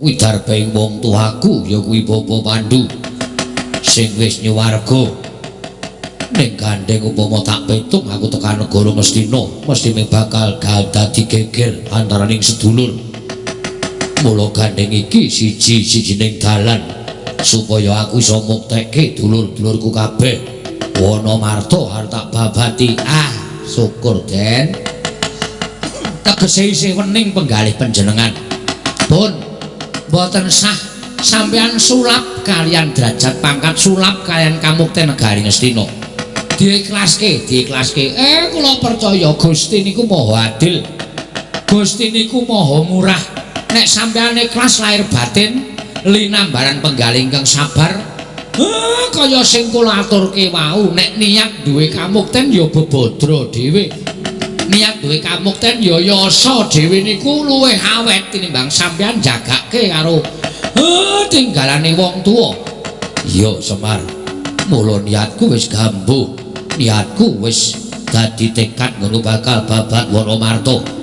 Kuwi darbaing wong tuaku ya kuwi Bapa Pandu sing wis nyuwarga. Ning gandeng upama tak petung aku tekan negara Ngastina mesti mung bakal dadi geger antaraning sedulur. Mula gandeng iki siji-sijining dalan supaya aku iso muktekke dulur-dulurku kabeh. Wanamarta arep tak babati. Ah, syukur Den. Tegese isih wening penggalih panjenengan. Pun mboten sah sampeyan sulap kalian derajat pangkat sulap kalian kamukten negari Ngastina. Diikhlaske, diikhlaske. Kula percaya Gusti niku maha adil. Gusti niku maha murah. Nek sampeyan ikhlas lahir batin linambaran penggalih ingkang sabar, kaya sing kula aturke wau, nek niat duwe kamukten ya bebadra dhewe. Niat duwe kamukten ya yasa dhewe niku luwih awet tinimbang sampeyan jagake karo tinggalane wong tuwa. Iya, Semar. Mula niatku wis gambuh. Niatku wis dadi tekad ngono bakal babat Wanamarta.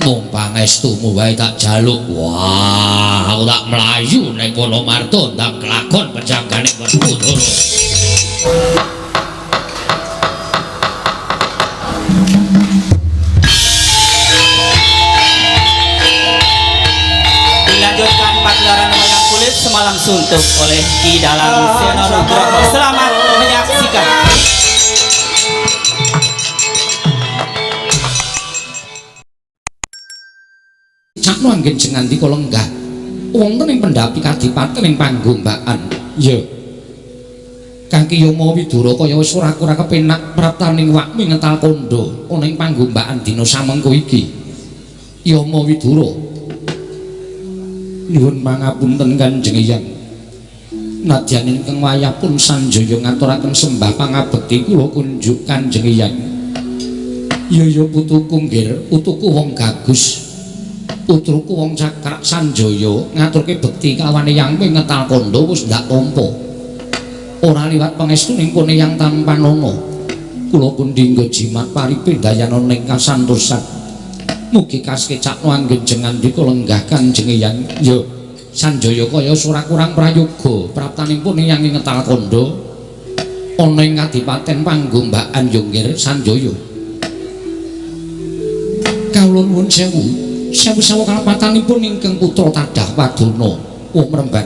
Mung pangestumu wae tak jaluk. Wah, aku tak mlayu ning Wanamarta ndang kelakon pejanggane Werkudara. Dilanjutkan pagelaran wayang kulit semalam suntuk oleh Ki Dalang Seno Nugroho. Selamat menyaksikan. Cakno anggen jengandika lenggah wonten ing pendhapi kadipaten ing panggombakan. Ya. Kang Ki Yama Widura kaya wis ora kurang kepenak praptaning wakmi ngetal kandha ana ing panggombakan dina samengko iki. Yama Widura, nyuwun pangapunten Kanjeng Hyang. Nadyan ingkang wayah pun Sanjaya ngaturaken sembah pangabekti kula kunjuk Kanjeng Hyang. Ya ya putuku nggir, putuku wong gagus. Putriku wong cakrak Sanjaya ngaturke bekti kawane yang ngetal kandha wis ndak tampa. Ora liwat pangestuning pun yang tampanana. Kula pun dinggo jimat paripe dayana ning kasantosan. Mugi kasekcakno anggen jengandika lenggah Kanjeng Hyang. Ya Sanjaya kaya ora kurang prayoga praptanipun yang ngetal kandha ana ing kadipaten panggombakan yo nggir Sanjaya. Kawula nuwun sewu. Sewu-sewu kalepatanipun ingkang putra tadah wadana wong mremban.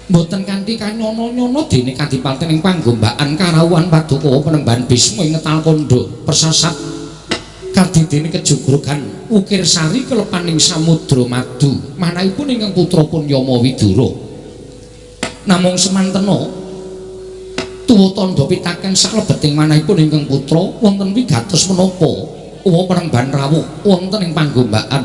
Mboten kanthi kanyono-nyono dene kadipaten ing panggombakan karawuhan paduka penemban Bisma ing ngetal kandha persasat kadidene kejugrugan ukir sari kelepaning samudra madu manahipun ingkang putra pun Yama Widura. Namung semantena tuwa tandha pitaken saklebeting manahipun ingkang putra wonten wigatos menapa uwa penemban rawuh wonten ing panggombakan.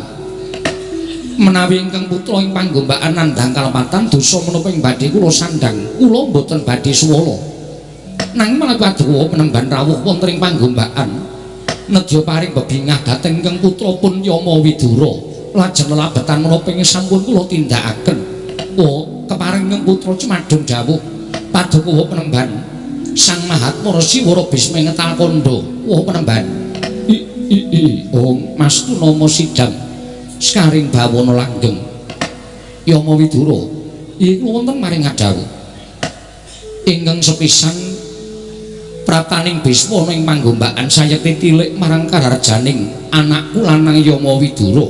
Menawi ingkang putra ing panggombakan nandhang kalepatan dosa menapa ing badhe kula sandhang, kula mboten badhe suwala. Nanging menawi paduka penemban rawuh wonten ing panggombakan nedya paring bebingah dhateng ingkang putra pun Yama Widura, lajeng lelabetan menapa ing sampun kula tindakaken. Oh, keparing ingkang putra cumadung dawuh paduka penemban Sang Mahatma Resi Wara Bisma ngetal kandha. Wah penemban I, oh, Mastu nama sidang sekaring bawana langgeng Yama Widura iku wonten maring ngadhawuh ingkang sepisan praptaning Bisma ana ing panggombakan sayekti tilik marang kararjaning anakku lanang Yama Widura.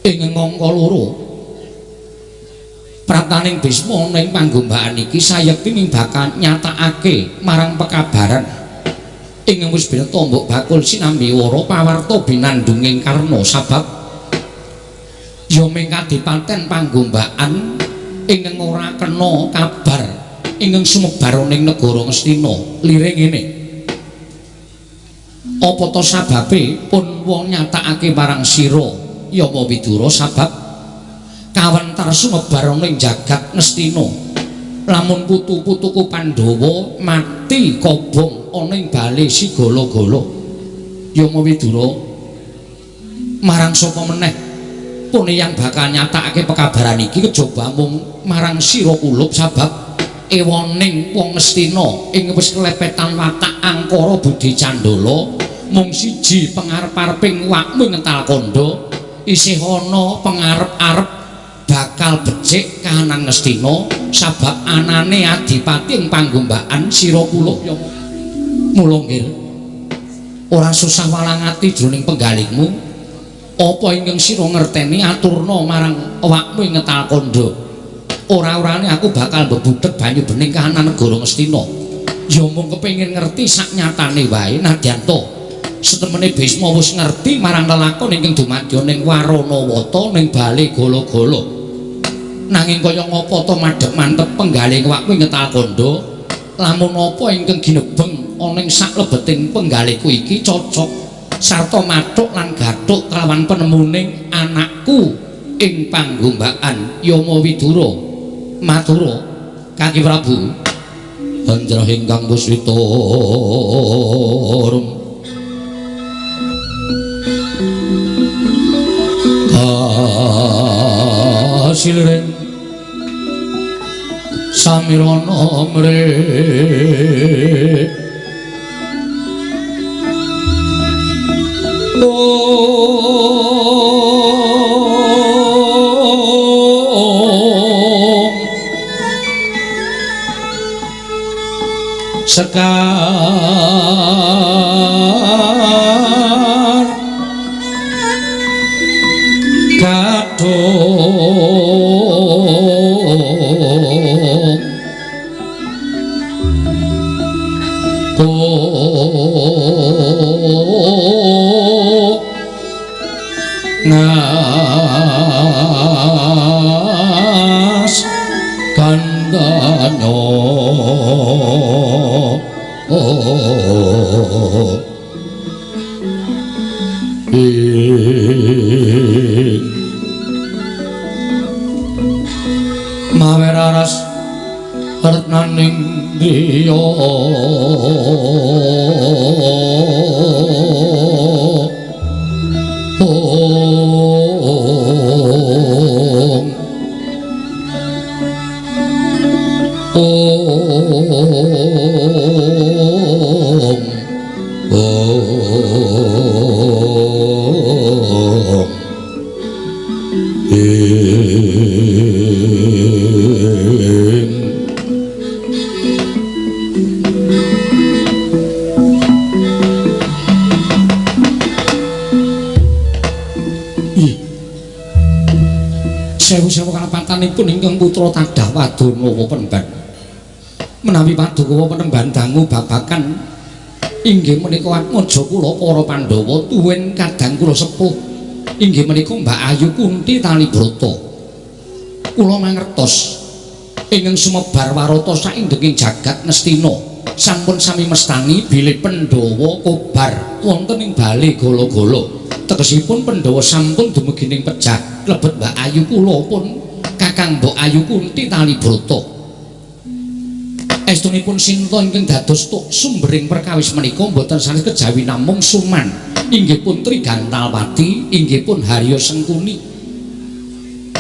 Ing angka loro praptaning Bisma ana ing panggombakan iki sayekti ming bakal nyatakake marang pekabaran ing wis bina tombok bakul sinambi wara pawarta binandunging karna sabab ya ming kadipaten panggombaan ingkang ora kena kabar ingkang sumebar ning negara Ngastina lire ngene. Apa ta sababe pun wong nyatakake marang sira Yama Widura sabab kawentar sumebar ning jagat Ngastina lamun putu-putuku Pandhawa mati kobong ana ing bale Sigala-gala. Yama Widura marang sapa meneh pun yang bakal nyatakake pekabaran iki kejaba mung marang sira kulup sabab ewoning wong Ngastina ing wis kelepetan watak angkara budi candala mung siji pengarep-areping wakmu ngental kandha Isih ana pengarep-arep bakal becik kahanan Ngastina sabab anane adipati ing panggumbakan sira kula ya. Mula nggir ora susah walang ati jroning penggalihmu. Apa ingkang sira ngerteni aturna marang awakmu ing ngetal kandha. Ora-orane aku bakal mbebudheg banyu bening kahanan negara Ngastina. Ya mung kepengin ngerti sak nyatane wae nadyan to. Setemene Bisma wis ngerti marang lelakon ingkang dumadya ning Waranawata ning bale Gala-gala. Nanging kaya ngapa to madhep mantep penggalih awakmu ing ngetal kandha, lamun apa ingkang ginebeng ana ing saklebeting penggalihku iki cocok sarta mathuk lan gathuk kelawan penemuning anakku ing panggumbakan Yama Widura. Matura Kaki Prabu. Anjrah ingkang puswita kasilren samirana mrih sekar kadung ngas kandhane mawe raras retnaning driya Sewu-sewu kalepatanipun ingkang putra tadah Wadanawa Penemban. Menawi paduka Penemban dangu babagan inggih menika atmaja kula para Pandhawa tuwin kadang kula sepuh inggih menika Mbak Ayu Kunti Talibrata. Kula mangertos ingkang sumebar warata saindenging jagat Ngastina sampun sami mestani bilih Pandhawa kobar wonten ing bale Gala-gala. Tegesipun Pandhawa sampun dumugi ning pejah klebet Mbak Ayu kula pun Kakang Mbok Ayu Kunti Talibrata. Estunipun sinta ingkang dados tuk sumbering perkawis menika mboten sanes kejawi namung Suman inggih pun Trigantalwati inggih pun Harya Sengkuni.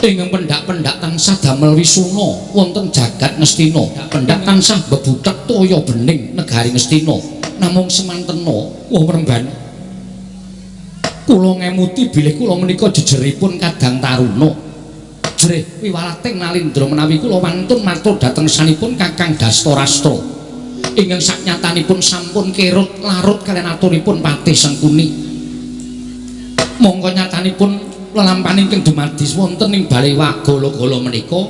Ingkang pendak-pendak tansah damel wisuna wonten jagat Ngastina, pendak tansah bebudhek toya bening negari Ngastina. Namung semantena wong Premban kula ngemuti bilih kula menika jejeripun kadang taruna. Jrih wiwalating nalindra menawi kula wantun matur dhateng sanipun Kakang Dastarastra ingkang saknyatanipun sampun kerut larut kaliyan aturipun Patih Sengkuni. Mongko nyatanipun lelampahan ingkang dumadi wonten ing bale Gala-gala menika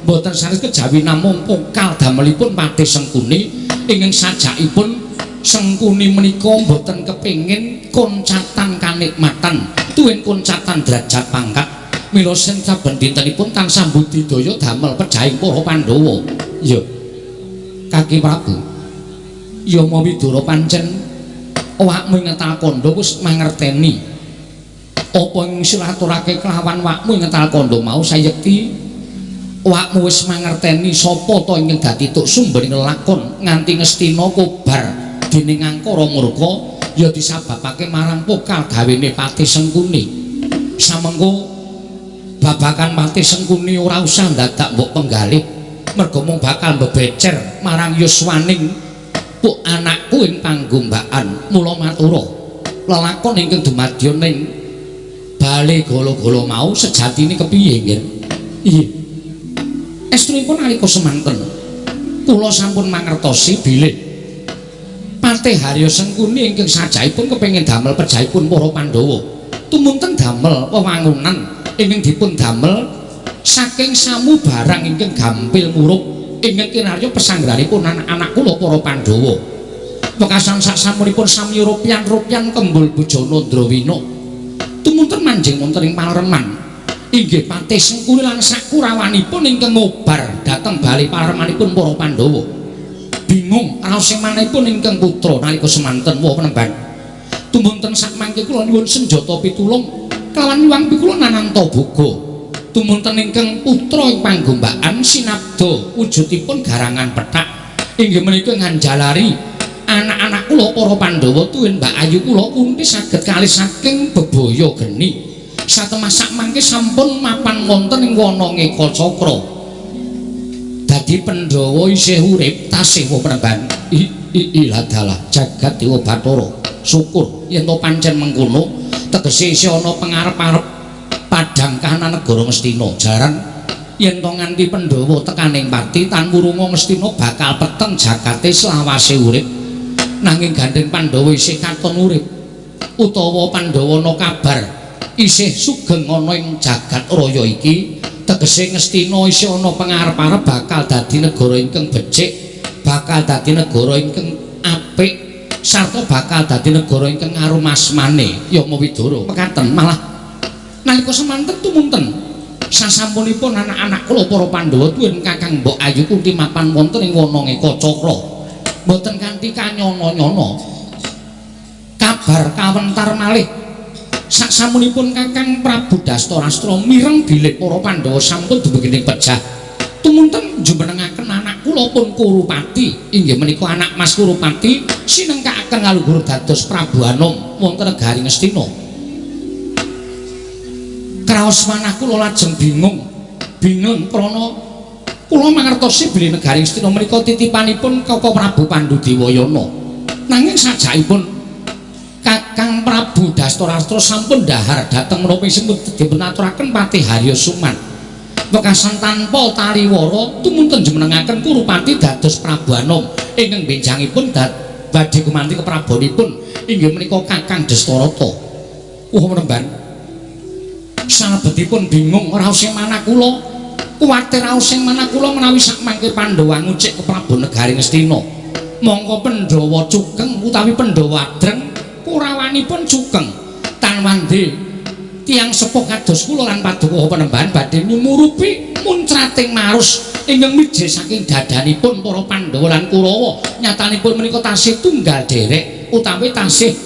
mboten sanes kejawi namung pokal damelipun Patih Sengkuni ingkang sajakipun Sengkuni menika mboten kepengin koncatan kanikmatan tuwin koncatan derajat pangkat. Mila sen saben dintenipun tansah budidaya damel pejahing para Pandhawa. Ya Kaki Prabu, Yama Widura pancen awakmu ing ngetal kandha wis mangerteni apa ing silaturake kelawan awakmu ing ngetal kandha mau sayekti awakmu wis mangerteni sapa ta ingkang dadi tuk sumbering lelakon nganti Ngastina kobar dening angkara murka ya disababake marang pokal gawene Patih Sengkuni. Samengko babakan Patih Sengkuni ora usah dadak mbok penggalih merga mung bakal mbebecer marang yuswaning puk anakku ing panggumbakan. Mula matura lelakon ingkang dumadya ning Bale gala-gala mau sejatine kepiye, Nggir? Iya. Estunipun nalika semanten kula sampun mangertosi bilih Patih Harya Sengkuni ingkang sajaipun kepengin damel pejahipun para Pandhawa. Tumunten damel wewangunan ingkang dipun damel saking samu barang ingkang gampil murup ingkang kinarya pesanggrahanipun anak-anak kula para Pandhawa. Wekasan sasampunipun sami rupyan-rupyan kembul bujana Ndrawina. Tumunten manjing wonten ing palereman inggih Patih Sengkuni lan sakurawanipun ingkang ngobar dhateng bali paleremanipun para Pandhawa. Bingung raos manahipun ingkang putra nalika semanten wah penemban. Tumunten sakmangke kula nyuwun senjata pitulung kelawan nyuwang pikula Nanantaboga. Tumunten ingkang putra ing panggombakan sinabda wujudipun garangan pethak inggih menika nganjalari anak-anak kula para Pandhawa tuwin Mbak Ayu kula Kunti saged kalis saking bebaya geni. Satemah sakmangke sampun mapan wonten ing wana Ngekacakra. Dadi Pandhawa isih urip tasih wa penemban. Iladalah jagat Dewa Bathara. Syukur yen to pancen mengkono tegese isih ana pangarep-arep padhang kahanan negara Ngastina. Jaran yen to nganti Pandhawa tekaning pati tan wurunga Ngastina bakal peteng jagate selawase urip. Nanging gandeng Pandhawa isih katon urip utawa Pandhawa ana kabar isih sugeng ana ing jagat raya iki, tegese Ngastina isih ana pangarep-arep bakal dadi negara ingkang becik, bakal dadi negara ingkang apik, sarta bakal dadi negara ingkang arum asmane Yama Widara. Mekaten malah nalika semanten tumunten sasampunipun anak-anak kula para Pandhawa tuwin Kakang Mbok Ayu Kunti mapan wonten ing wana Ngekacakra. Mboten kanthi kanyono-nyono kabar kawentar malih saksamunipun Kakang Prabu Dastarastra mireng bilih para Pandhawa sampun dumugi ing pejah. Tumunten jumenengaken anak kula pun Kurupati inggih menika anak Mas Kurupati sinengkakaken ngaluhur dados Prabu Anom wonten negari Ngastina. Kraos manah kula lajeng bingung, bingung krana kula mangertosi bilih negari Ngastina menika titipanipun Kaka Prabu Pandu Dewayana. Nanging sajakipun Kakang Prabu Dastarastra sampun dhahar dhateng menapa sing dipun aturaken Patih Harya Suman. Wekasan tanpa taliwara tumunten jumenengaken Kurupati dados Prabu Anom ingkang benjangipun badhe gumanti keprabonipun inggih menika Kakang Destarata. Wah menemban. Salebetipun bingung raos sing manah kula, kuwatir raos sing manah kula menawi sakmangke Pandhawa ngucik keprabon negari Ngastina. Mongko Pandhawa cukeng utawi Pandhawa adreng kurawanipun cukeng tan wande tiyang sepuh kados kula lan paduka penembahan badhe nyumurupi muncrating marus ingkang mijil saking dadanipun para Pandhawa lan Kurawa. Nyatanipun menika tasih tunggal derek utawi tasih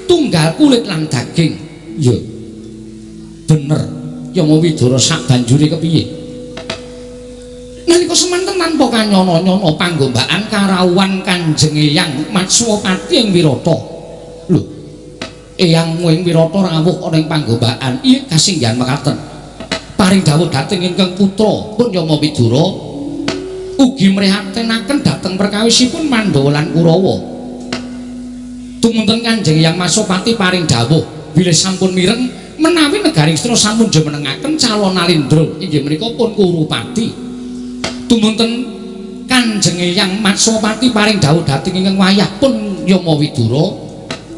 tunggal kulit lan daging. Ya bener Yama Widara sak banjure kepiye? Nalika semanten tanpa kanyono-nyono panggombakan karawuhan Kanjeng Eyang Matswapati ing Wirata. Lho, Eyangmu ing Wirata rawuh ana ing panggombakan. Iya kasinggihan mekaten. Paring dawuh dhateng ingkang putra pun Yama Widura ugi mrihatenaken dhateng perkawisipun Pandhawa lan Kurawa. Tumunten Kanjeng Eyang Matswapati paring dawuh bilih sampun mireng menawi negari Ngastina sampun jumenengaken calon Alindra inggih menika pun Kurupati. Tumunten Kanjeng Eyang Matswapati paring dawuh dhateng ingkang wayah pun Yama Widura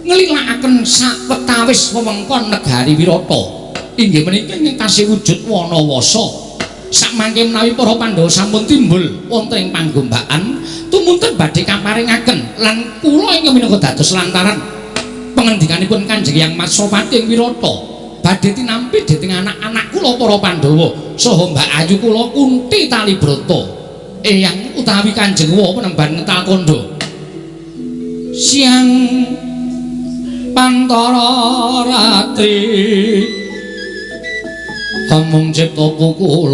nglilakaken sawetawis wewengkon negari Wirata inggih menika ingkang tasih wujud Wanawasa. Sakmangke menawi para Pandhawa sampun timbul wonten ing panggombakan tumunten badhe kaparingaken lan kula ingkang minangka dados lantaran pangendikanipun Kanjeng Eyang Matswapati ing Wirata badhe tinampi dhateng anak-anak kula para Pandhawa saha Mbak Ayu kula Kunti Talibrata. Eyang utawi Kanjeng Wa penemban ngetal kandha. Siang pantara ratri amung cipta pukulun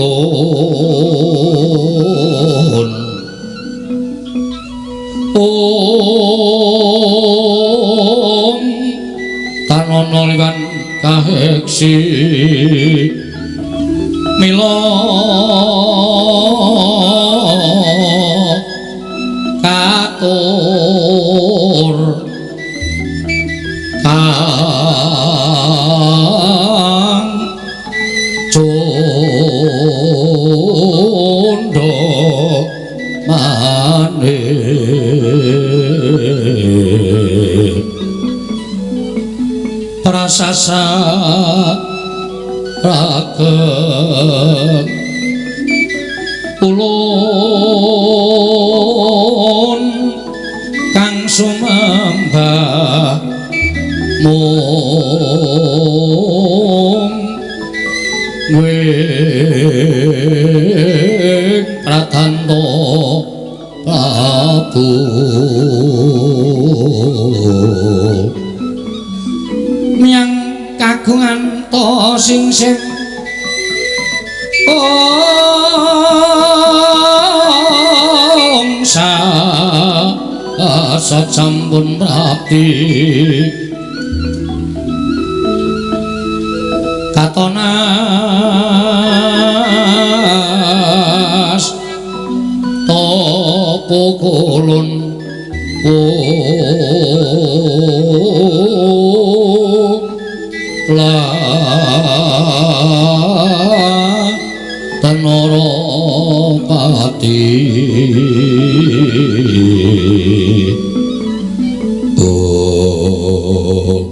om tanana liwan kaheksi mila katur kang Sasasa rageng ulun kang sumembah mung wing pratanta Prabu miang kagungan to sing sing ong sa sampun prapti katonas topo kulun la tenoro pati oh.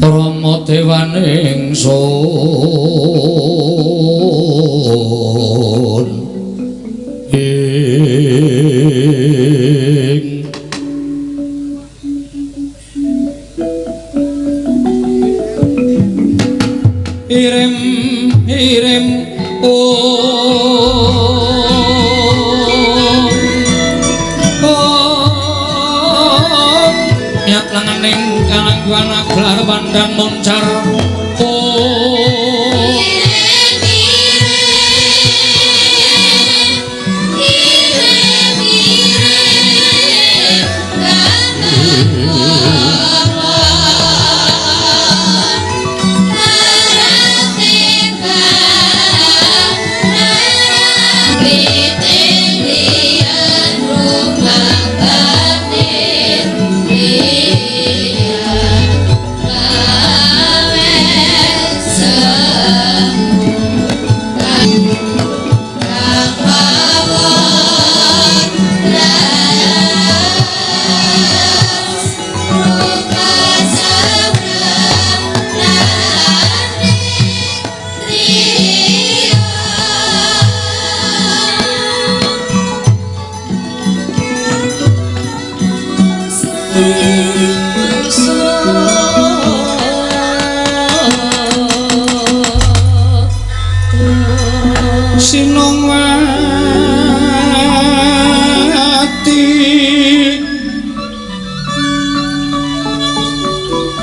Rama dewaning sun ing irim irim om om nyat langaning kalangguan aglar pandan moncar om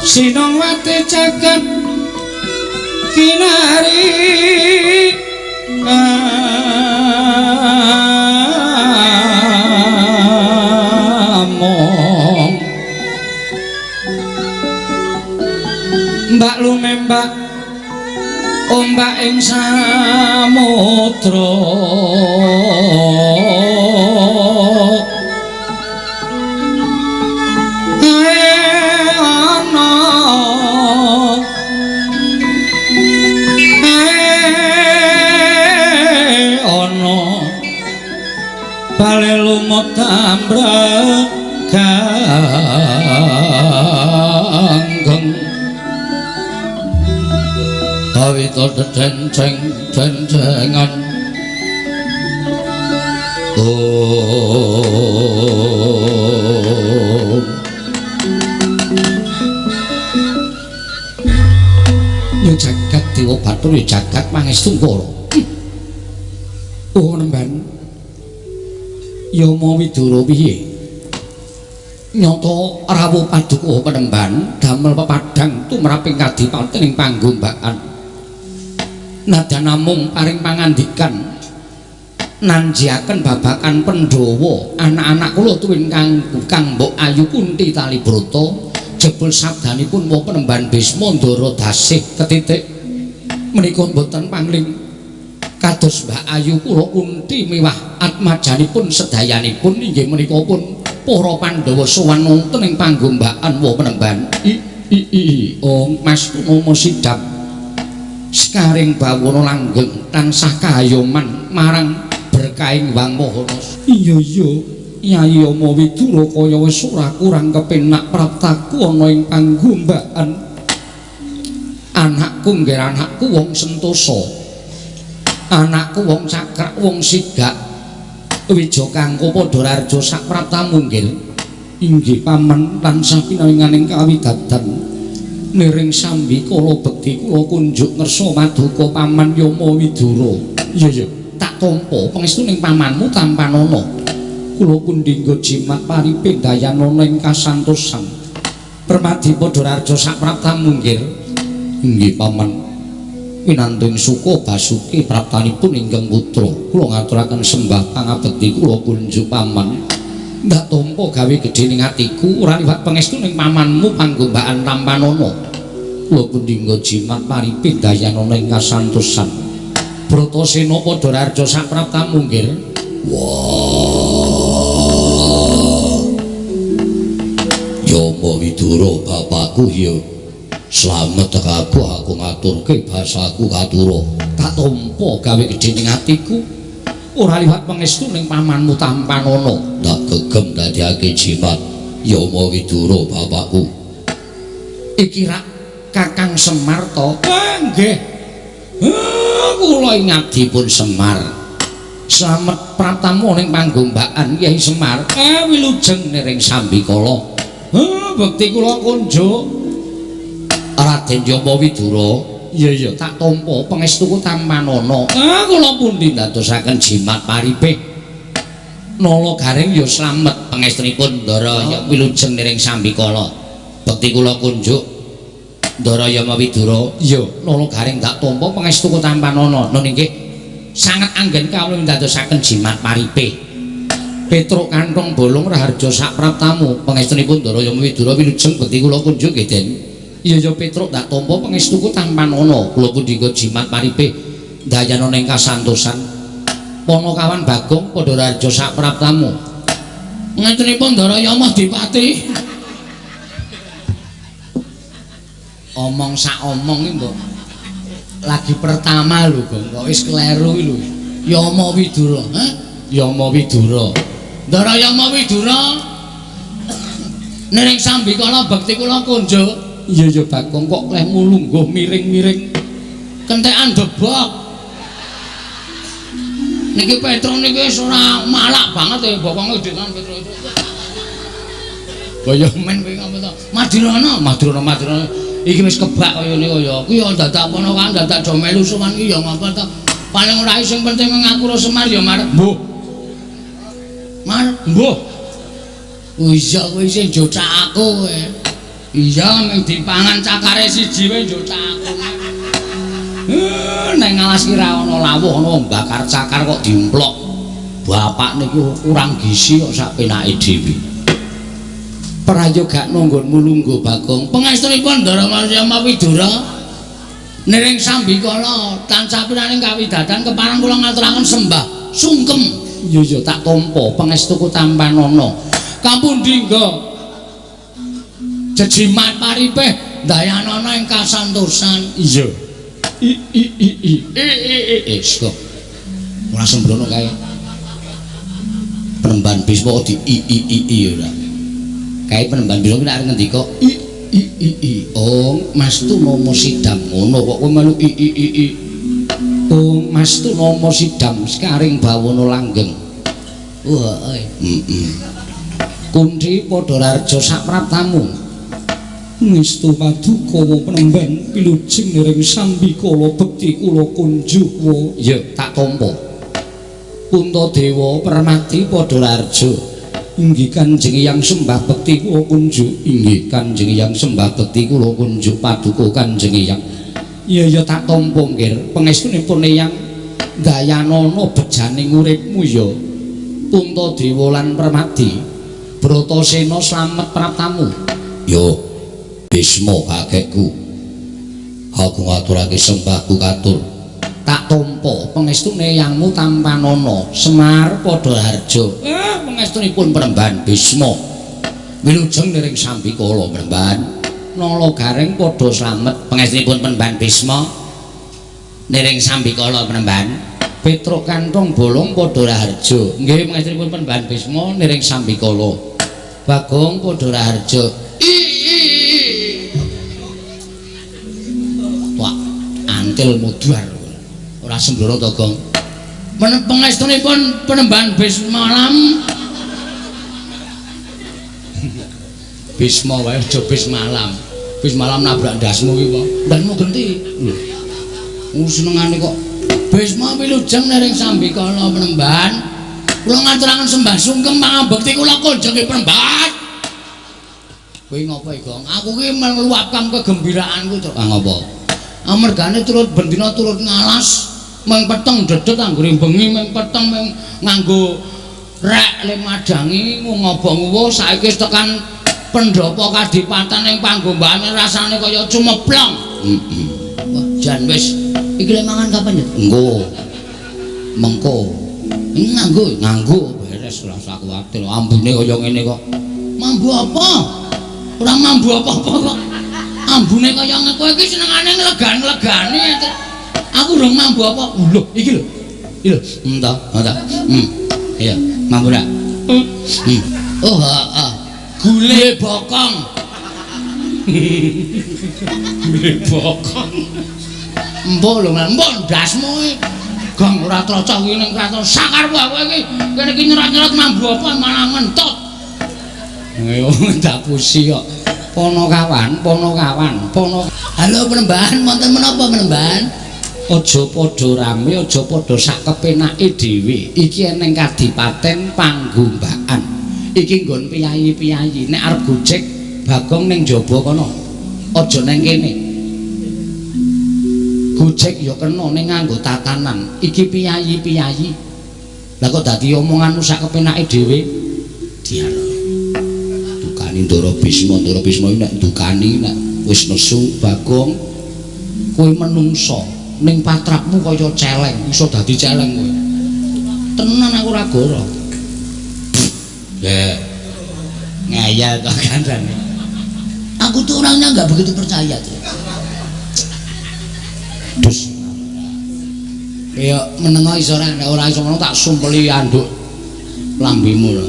Sinongwati jagat kinari among mbak lumembak ombak ing samudra bale lumut ambrek ganggeng awita denceng dencengan om yo jagat dewa bathara jagat pangestu kala oh nemban Yama Widura piye? Nyata rawuh paduka penemban damel pepadhang tumraping kadipaten ing panggombakan. Nadyan namung paring pangandikan nanjiaken babakan Pandhawa anak-anak kula tuwin kang kang Mbok Ayu Kunti Talibrata jebul sabdanipun wa penemban Bisma Ndara dasih ketitik menika mboten pangling kados Mbak Ayu kula Kunti miwah atmajanipun sedayanipun inggih menika pun para Pandhawa sowan wonten ing panggombakan wa penemban i i i oh Mas Purnomo sidap Sekaring bawana langgeng tansah kayoman marang berkahing Wang Maha. Iya iya Yai Yama Widura kaya wis ora kurang kepenak praptaku ana ing panggombakan. Anakku nggih anakku wong sentosa. Anakku wong cakrak wong sigak. Wija kangko padha rarja sak praptamu nggih. Inggih paman tansah pinawinganing kawidadan. Niring sambi kala bekti kula kunjuk ngersa maduka paman Yama Widura. Iya iya tak tampa pangestu ning pamanmu tampanana. Kula kundingga jimat paripe dayanana ing kasantosan. Permadi padha rarja sak praptamu nggih. Inggih paman. Winantu ing suka basuki praptanipun ingkang putra. Kula ngaturaken sembah pangabekti kula kunjuk paman. Ndak tampa gawe gedhe ning atiku ora liwat pangestu ning pamanmu panggombakan tampanana. Kula kundingga jimat paripe dayanana ing kasantosan. Bratasena padha rarja sak praptamu nggih. Wah. Yama Widura bapakku ya slamet aku ngaturke basaku katura. Tak tampa gawe gedhe ning atiku ora liwat pangestu ning pamanmu tampanana. Tak gegem dadiake jimat Yama Widura bapakku. Iki rak Kakang Semar to? Nggih. Kula ingat dipun Semar. Slamet praptamu ning panggombakan Kyai Semar. Wilujeng niring sambikala. Bekti kula kunjuk Raden Yama Widura. Iya iya tak tampa pangestuku tampanana. Kula pundi ndadosaken jimat paripe. Nala garing ya slamet pangestunipun Ndara ya wilujeng niring sambikala. Bekti kula kunjuk Ndara Yama Widura. Iya, nala garing tak tampa pangestuku tampanana. Nun inggih sanget anggen kawula ndadosaken jimat paripe. Petruk kantong bolong raharja sak praptamu pangestunipun Ndara Yama Widura wilujeng bekti kula kunjuk nggih Den. Iya ya Petruk tak tampa pangestuku tampanana. Kula pundhika jimat paripe dayanana ing kasantosan. Panakawan Bagong padha raharja sak praptamu. Ngetenipun Ndara Yama Dipati. Omong sak omong iki mbok. Lagi pertama lho Gong, kok wis kleru iki lho. Yama Widura, ha? Yama Widura. Ndara Yama Widura. Niring sambikala bekti kula kunjuk. Iya iya Bagong kok lehmu lungguh miring-miring. Kentekan debok. Niki Petruk niki wis ora malak banget ya bokonge gedhe Petruk. Kaya men kowe ngapa to? Madirana, Madirana, Madirana. Iki wis kebak kaya ngene kaya. Ku ya dadak kono kan dadak do melu sowan ki ya ngapa to? Paling ora sing penting ngaku ro Semar ya Mar. Mbuh. Mar, mbuh. Iya kowe sing njocak aku kowe. Iya mung dipangan cakare siji wae njocak aku. Neng alas ki ra ana lawuh ana bakar cakar kok dimplok. Bapak niki kurang gizi kok sak penake dhewe. Prayogakno nggonmu lungguh Bagong. Pangestunipun Ndara Yama Widura. Niring sambikala tansah pinaning kawidadan kepareng kula ngaturaken sembah sungkem. Iya iya tak tampa pangestuku tampanana. Kapundi nggo jejimat paripe dayanana ing kasantosan. Iya. I i i i i i i kok. Ora sembrono kae. Penemban Bisma di i i i i ora. Kae penemban Bisma ki nek arep ngendika i i i i. Oh, Mas tu nomo sidam ngono kok kowe melu i i i i. Oh, Mas tu nomo sidam sekaring bawana langgeng. Wah, heeh. Kunthi padha rarja sak praptamu. Ngestu paduka penemban wilujeng niring sambikala bekti kula kunjuk. Ya tak tampa. Puntadewa Permati padha rarja. Inggih Kanjeng Hyang sembah bekti kula kunjuk. Inggih Kanjeng Hyang sembah bekti kula kunjuk paduka Kanjeng Hyang. Iya ya tak tampa nggih. Pangestunipun Eyang dayanana bejaning uripmu ya. Puntadewa lan Permati Bratasena slamet praptamu. Yo Bisma kakekku. Aku ngaturake sembahku katur. Tak tampa pangestune yangmu tampanana. Semar padha harja. Pangestunipun Penemban Bisma. Wilujeng niring sambikala Penemban. Nala garing padha slamet pangestunipun Penemban Bisma. Niring sambikala Penemban. Petruk Kanthong Bolong padha raharja. Nggih pangestunipun Penemban Bisma niring sambikala. Bagong padha raharja. Wah, antil mudhar. Ora sembrono to, Gong. Pangestunipun Penemban Bisma lam. Bisma wae aja Bismalam. Bismalam nabrak ndasmu ki kok. Ndasmu genti. Lho. Senengane kok Bisma wilujeng niring sambikala Penemban. Kula ngaturaken sembah sungkem pangabekti kula kunjungi Penemban. Kowe ngopo iki, Gong? Aku ki meluapkan kegembiraanku to. Ah ngopo? Amergane turut bendina turut ngalas, meng peteng dedet anggere bengi, meng peteng meng nganggo rek le madangi ngobong-uwuh saiki wis tekan pendopo kadipaten ing panggombane rasane kaya cumeplong. Heeh. Wah, jan wis. Iki lek mangan kapan ya? Engko. Mengko. Nganggo, nganggo beres ora usah kuwatir. Ambune kaya ngene kok. Mambu apa? Ora mambu apa-apa kok. Ambune kaya ngene kowe iki senengane nglegan-nglegani. Aku urung mambu apa. Lho, iki lho. Iki lho. Entah, entah. Iya, mambu ora? Oh, heeh. Gule bokong. Gule bokong. Empuk lho, empuk ndasmu iki. Gong ora trocok iki ning kraton sakarepmu aku iki. Kene iki nyerat-nyerat mambu apa malah ngentut. Ayo ndapusi kok. Ponokawan, ponokawan, pono. Halo Penemban, wonten menapa Penemban? Aja padha rame, aja padha sak kepenake dhewe. Iki eneng kadipaten Panggombaan. Iki nggon piyayi-piyayi. Nek arep gojek Bagong ning jaba kono. Aja ning kene. Gojek ya kena ning nganggo tatanan. Iki piyayi-piyayi. Lah kok dadi omonganmu sak kepenake dhewe? Diar. Dukani Ndara Bisma, Ndara Bisma iki nek ndukani nek wis nesu Bagong kowe menungso ning patrapmu kaya celeng, iso dadi celeng kowe. Tenan aku ora goro. Ya. Ngeyel to kandhane. Aku tuh orangnya nggak begitu percaya tuh. Dus. Ya menengo iso ora, nek ora iso ngono tak sumpeli anduk lambemu lho.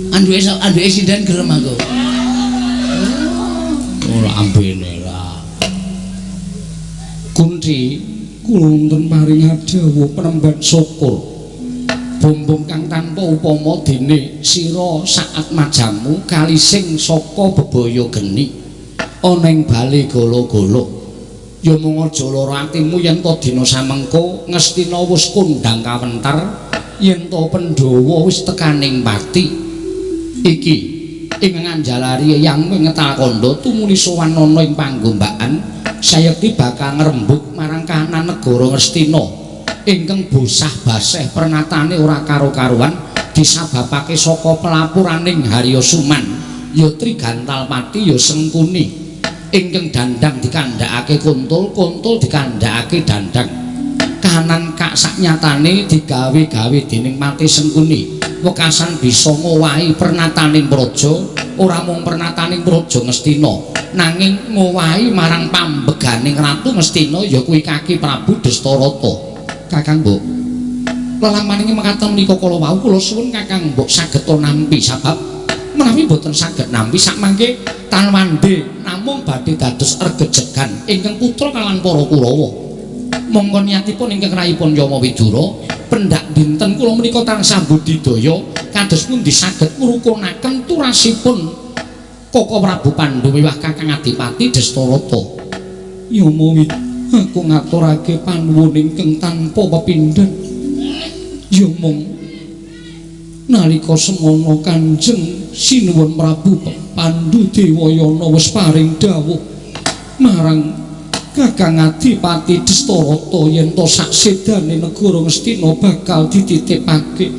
Anduke anduke sinden gelem aku. Ora ambene lah. Kunti kula wonten paring dawuh Penemban syukur. Bumbung kang tanpa upama dene sira saat majamu kalising saka bebaya geni ana ing bale gala-gala. Ya mung aja lara atimu yen to dina samengko Ngastina wis kondhang kawentar yen to Pandhawa wis tekaning pati. Iki ing nganjalari eyang ngetal kandha tumuli sowan ana ing panggombaan sayekti bakal ngrembug marang kahanan negara Ngastina ingkang bosah baseh pernatane ora karo-karuan disababake saka pelapuraning Harya Suman ya Trigantalpati ya Sengkuni ingkang dandang dikandhakake kuntul, kuntul dikandhakake dandang. Kahanan kak saknyatane digawe-gawe dening Mati Sengkuni wekasan bisa ngowahi pernataning praja, ora mung pernataning praja Ngastina nanging ngowahi marang pambeganing ratu Ngastina ya kuwi Kaki Prabu Destarata. Kakang Mbok, lelampaning mekaten menika kala wau kula suwun Kakang Mbok saged nampi sabab menawi boten saged nampi sakmangke tanwande namung badhe dados regejegan ingkang putra kalan para Kurawa. Mongko niatipun ingkang rayipun Yama Widura pendak dinten kula menika tansah budidaya kados pundi saged ngrukunaken turasipun Koko Prabu Pandhu miwah Kakang Adipati Destarata. Yama Widura, aku ngaturake panuwun ingkang tanpa pepindhan. Ya mung nalika semana Kanjeng Sinuwun Prabu Pandhu Dewayana wis paring dawuh marang Kakang Adipati Destarata yen to saksedane negara Ngastina bakal dititipake.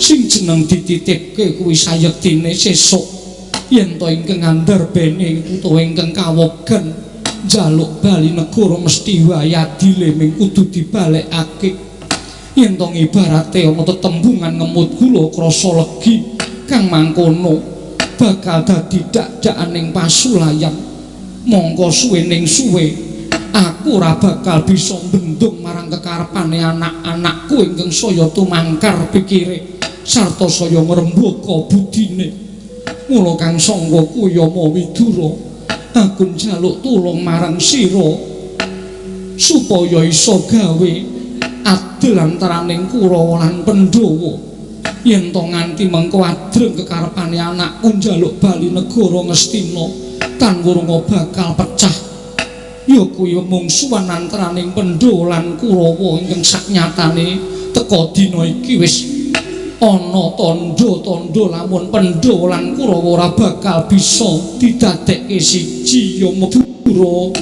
Sing jeneng dititipke kuwi sayektine sesuk yen to ingkang ngandarbene utawa ingkang kawogan njaluk bali negara mesti wae adile ming kudu dibalekake. Yen to ngibarate ana tetembungan ngemut gula krasa legi kang mangkono bakal dadi dakdakaning pasulayan. Mongko suwening suwe Aku ora bakal bisa bendung marang kekarepane anak-anakku ingkang saya tumangkar pikire sarta saya ngrembaka budine. Mula kang sangga ku Yama Widura, aku njaluk tulung marang sira supaya iso gawe adil antaraning Kurawa lan Pandhawa. Yen to nganti mengko adreng kekarepane anakku njaluk bali negara Ngastina tan wurunga bakal pecah. Ya kuwi mungsuhan antaraning Pandhawa lan Kurawa ingkang saknyatane teka dina iki wis ana tandha-tandha lamun Pandhawa lan Kurawa ora bakal bisa didadekke siji Yama Widura.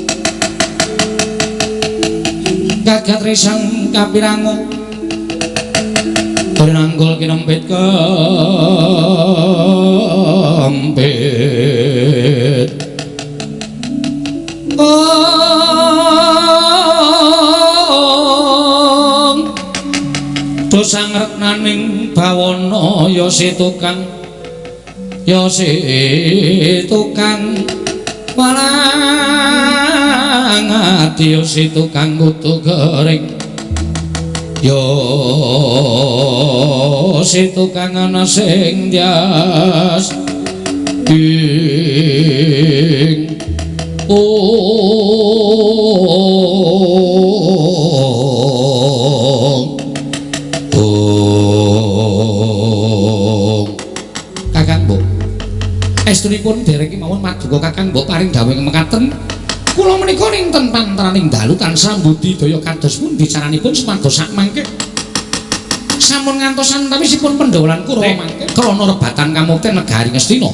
Gagat resang kapirango Brenanggol kinempit kempit. Ong dosa ngreknaning bawana ya si tukang, ya si tukang walang ati, ya si tukang kutu kering, ya si tukang ana sing ndias ing. Ong ong Kakang Mbok, estunipun dereng kemawon maduka Kakang Mbok paring dawuh mekaten. Kula menika rinten pantaraning dalu tansah budidaya kados pundi caranipun supados sakmangke sampun ngantosan antawisipun Pandhawa lan Kurawa mangke krana rebatan kamukten negari Ngastina.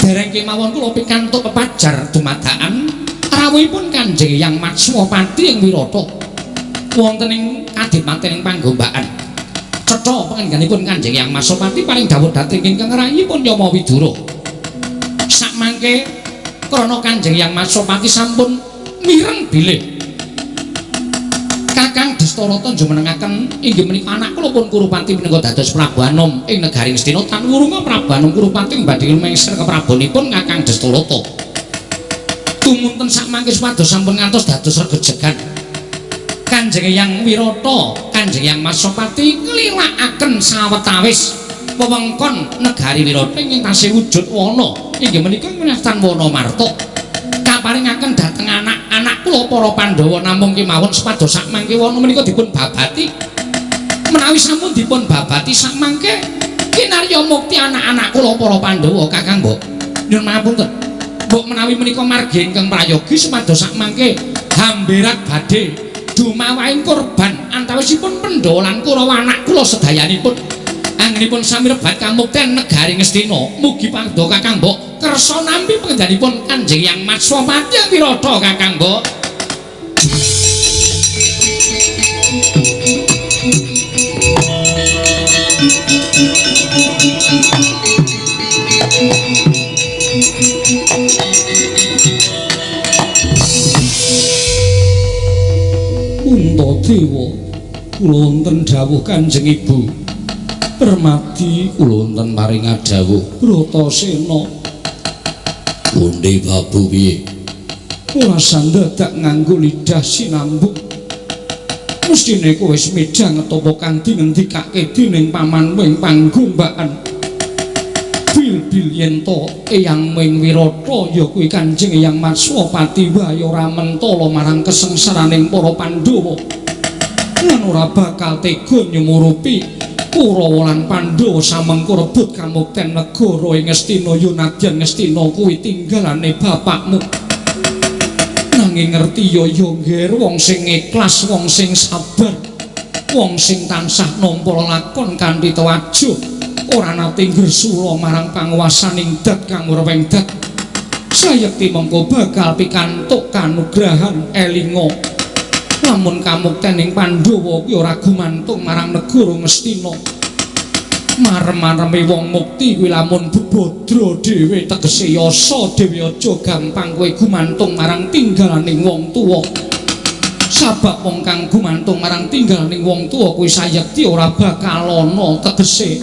Dereng kemawon kula pikantuk pepajar dumadakan rawuhipun Kanjeng Hyang Matswapati ing Wirata wonten ing kadipaten ing Panggombakan. Cetha pangengganipun Kanjeng Hyang Matswapati paring dawuh dhateng ingkang rayipun Yama Widura. Sakmangke krana Kanjeng Hyang Matswapati sampun mireng bilih Kakang Destarata jumenengaken inggih menika anak kula pun Kurupati menika dados Prabu Anom ing negari Ngastina tan wurunga Prabu Anom Kurupati badhe mengser keprabonipun Kakang Destarata. Tumunten sakmangke supados sampun ngantos dados regejegan. Kanjeng Hyang Wirata, Kanjeng Hyang Matswapati nglilakaken sawetawis wewengkon negari Wirata ingkang tasih wujud wana inggih menika winastan Wana Marta. Kaparingaken dhateng anak-anak kula para Pandhawa namung kemawon supados sakmangke wana menika dipun babati. Menawi sampun dipun babati sakmangke kinarya mukti anak-anak kula para Pandhawa. Kakang Mbok, nyuwun pangapunten. Mbok menawi menika margi ingkang prayogi supados sakmangke hamberat badhe dumawaing korban antawisipun Pandhawa lan Kurawa anak kula sedayanipun anggenipun sami rebat kamukten negari Ngastina. Mugi paduka Kakang Mbok kersa nampi pangendhanipun Kanjeng Hyang Matswapati ing Wirata. Kakang Mbok. Puntadewa, kula wonten dawuh Kanjeng Ibu Permadi, kula wonten paring dawuh Bratasena. Pundi Babu piye? Ora sandadak nganggo lidah sinambung. Mestine kowe wis midhanget apa kang dingendikake dening pamanmu ing Panggombakan. Bil-bil yen to Eyang ing Wirata ya kuwi Kanjeng Hyang Matswapati wae ora mentala marang kesengsaraning para Pandhawa. Lan ora bakal tega nyumurupi Kurawa lan Pandhawa samengko rebut kamukten negara ing Ngastina ya nadyan Ngastina kuwi tinggalane bapakmu. Nanging ngerti ya ya ngger wong sing ikhlas, wong sing sabar, wong sing tansah nampa lelakon kanthi tewajuh, ora nate ngresula marang panguwasaning dat kang reweng dat. Sayekti mengko bakal pikantuk kanugrahan elinga. Lamun kamuktening Pandhawa kuwi ora gumantung marang negara Ngastina. Marem-mareme wong mukti kuwi lamun bebadra dhewe tegese yasa dhewe aja gampang kowe gumantung marang tinggalaning wong tuwa. Sabab wong kang gumantung marang tinggalaning wong tuwa kuwi sayekti ora bakal ana tegese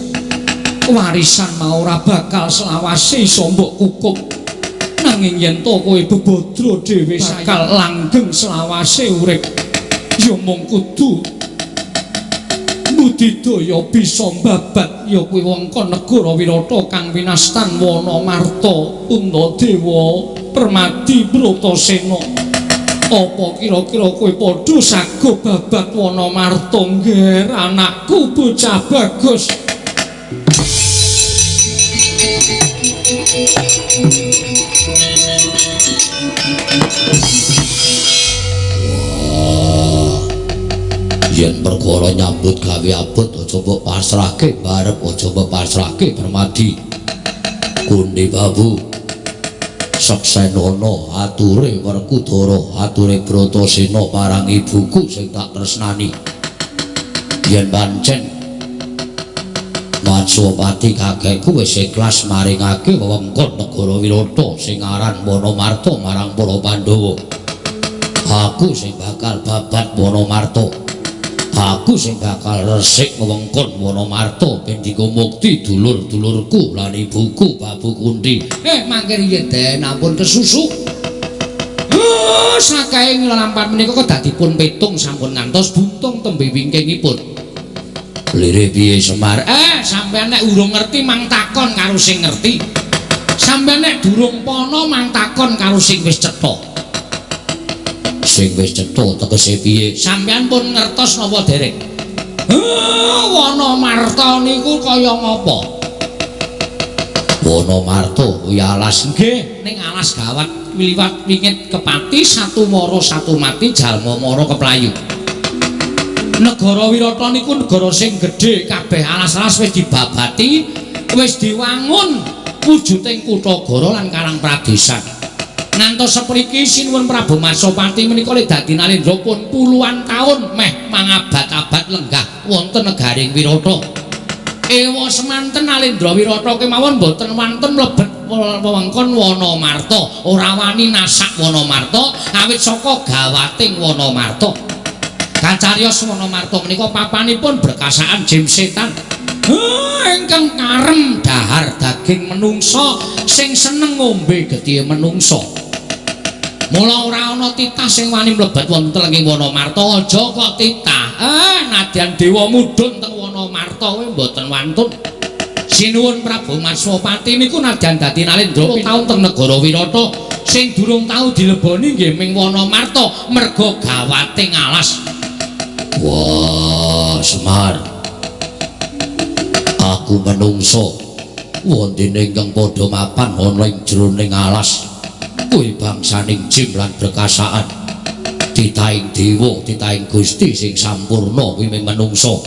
warisan mau ora bakal selawase iso mbok kukup. Nanging yen to kowe bebadra dhewe bakal langgeng selawase urip. Ya mung kudu budidaya bisa mbabat ya kuwi wengkon negara Wirata kang winastan Wanamarta Puntadewa Permadi Bratasena. Apa kira-kira kowe padha sago babat Wanamarta ngger anakku bocah bagus? Yen perkara nyambut gawe abot aja mbok pasrahke barep, aja mbok pasrahke Permadi. Kundi Babu seksenono ature Werkudara, ature Bratasena marang ibuku sing tak tresnani. Yen pancen Matswapati kakekku wis ikhlas maringake wewengkon negara Wirata sing aran Wanamarta marang para Pandhawa, aku sing bakal babat Wanamarta. Aku sing bakal resik wewengkon Wanamarta ben dienggo mukti dulur-dulurku lan ibuku Babu Kunti. Mangke riyen den ampun kesusu. Sakae nglampar menika kedah dipun petung sampun ngantos buntung tembe wingkingipun. Lire piye Semar? Sampeyan nek urung ngerti mang takon karo sing ngerti. Sampeyan nek durung pana mang takon karo sing wis cetha. Sing wis cetha tegese piye? Sampeyan pun ngertos napa dereng? Wanamarta niku kaya ngapa? Wanamarta kuwi alas nggih, ning alas gawat liwat wingit kepati satu mara satu mati jalma mara keplayu. Negara Wirata niku negara sing gedhe, kabeh alas-alas wis dibabati, wis diwangun wujuding kutha gara lan karang pradesan. Ngantos sepriki Sinuwun Prabu Matswapati menika le dadi nalendra pun puluhan taun meh mangabad-abad lenggah wonten negaring Wirata. Ewa semanten nalendra Wirata kemawon boten wonten mlebet wewengkon Wanamarta, ora wani nasak Wanamarta awit saka gawating Wanamarta. Kacariyos Wanamarta menika papanipun berkasaan jim setan ingkang karem dahar daging menungsa sing seneng ngombe getihe menungsa. Mula ora ana titah sing wani mlebet wonten ing Wanamarta. Aja kok titah. Nadyan dewa mudhun teng Wanamarta kuwi mboten wantun. Sinuwun Prabu Matswapati niku nadyan dadi nalendra taun teng negara Wirata sing durung tau dileboni nggih ming Wanamarta merga gawate ngalas. Wah, Semar. Aku menungso wondene ingkang padha mapan ana ing jroning alas kuwi bangsaning jim lan berkasaan titahing dewa, titahing Gusti sing sampurna kuwi ming menungso.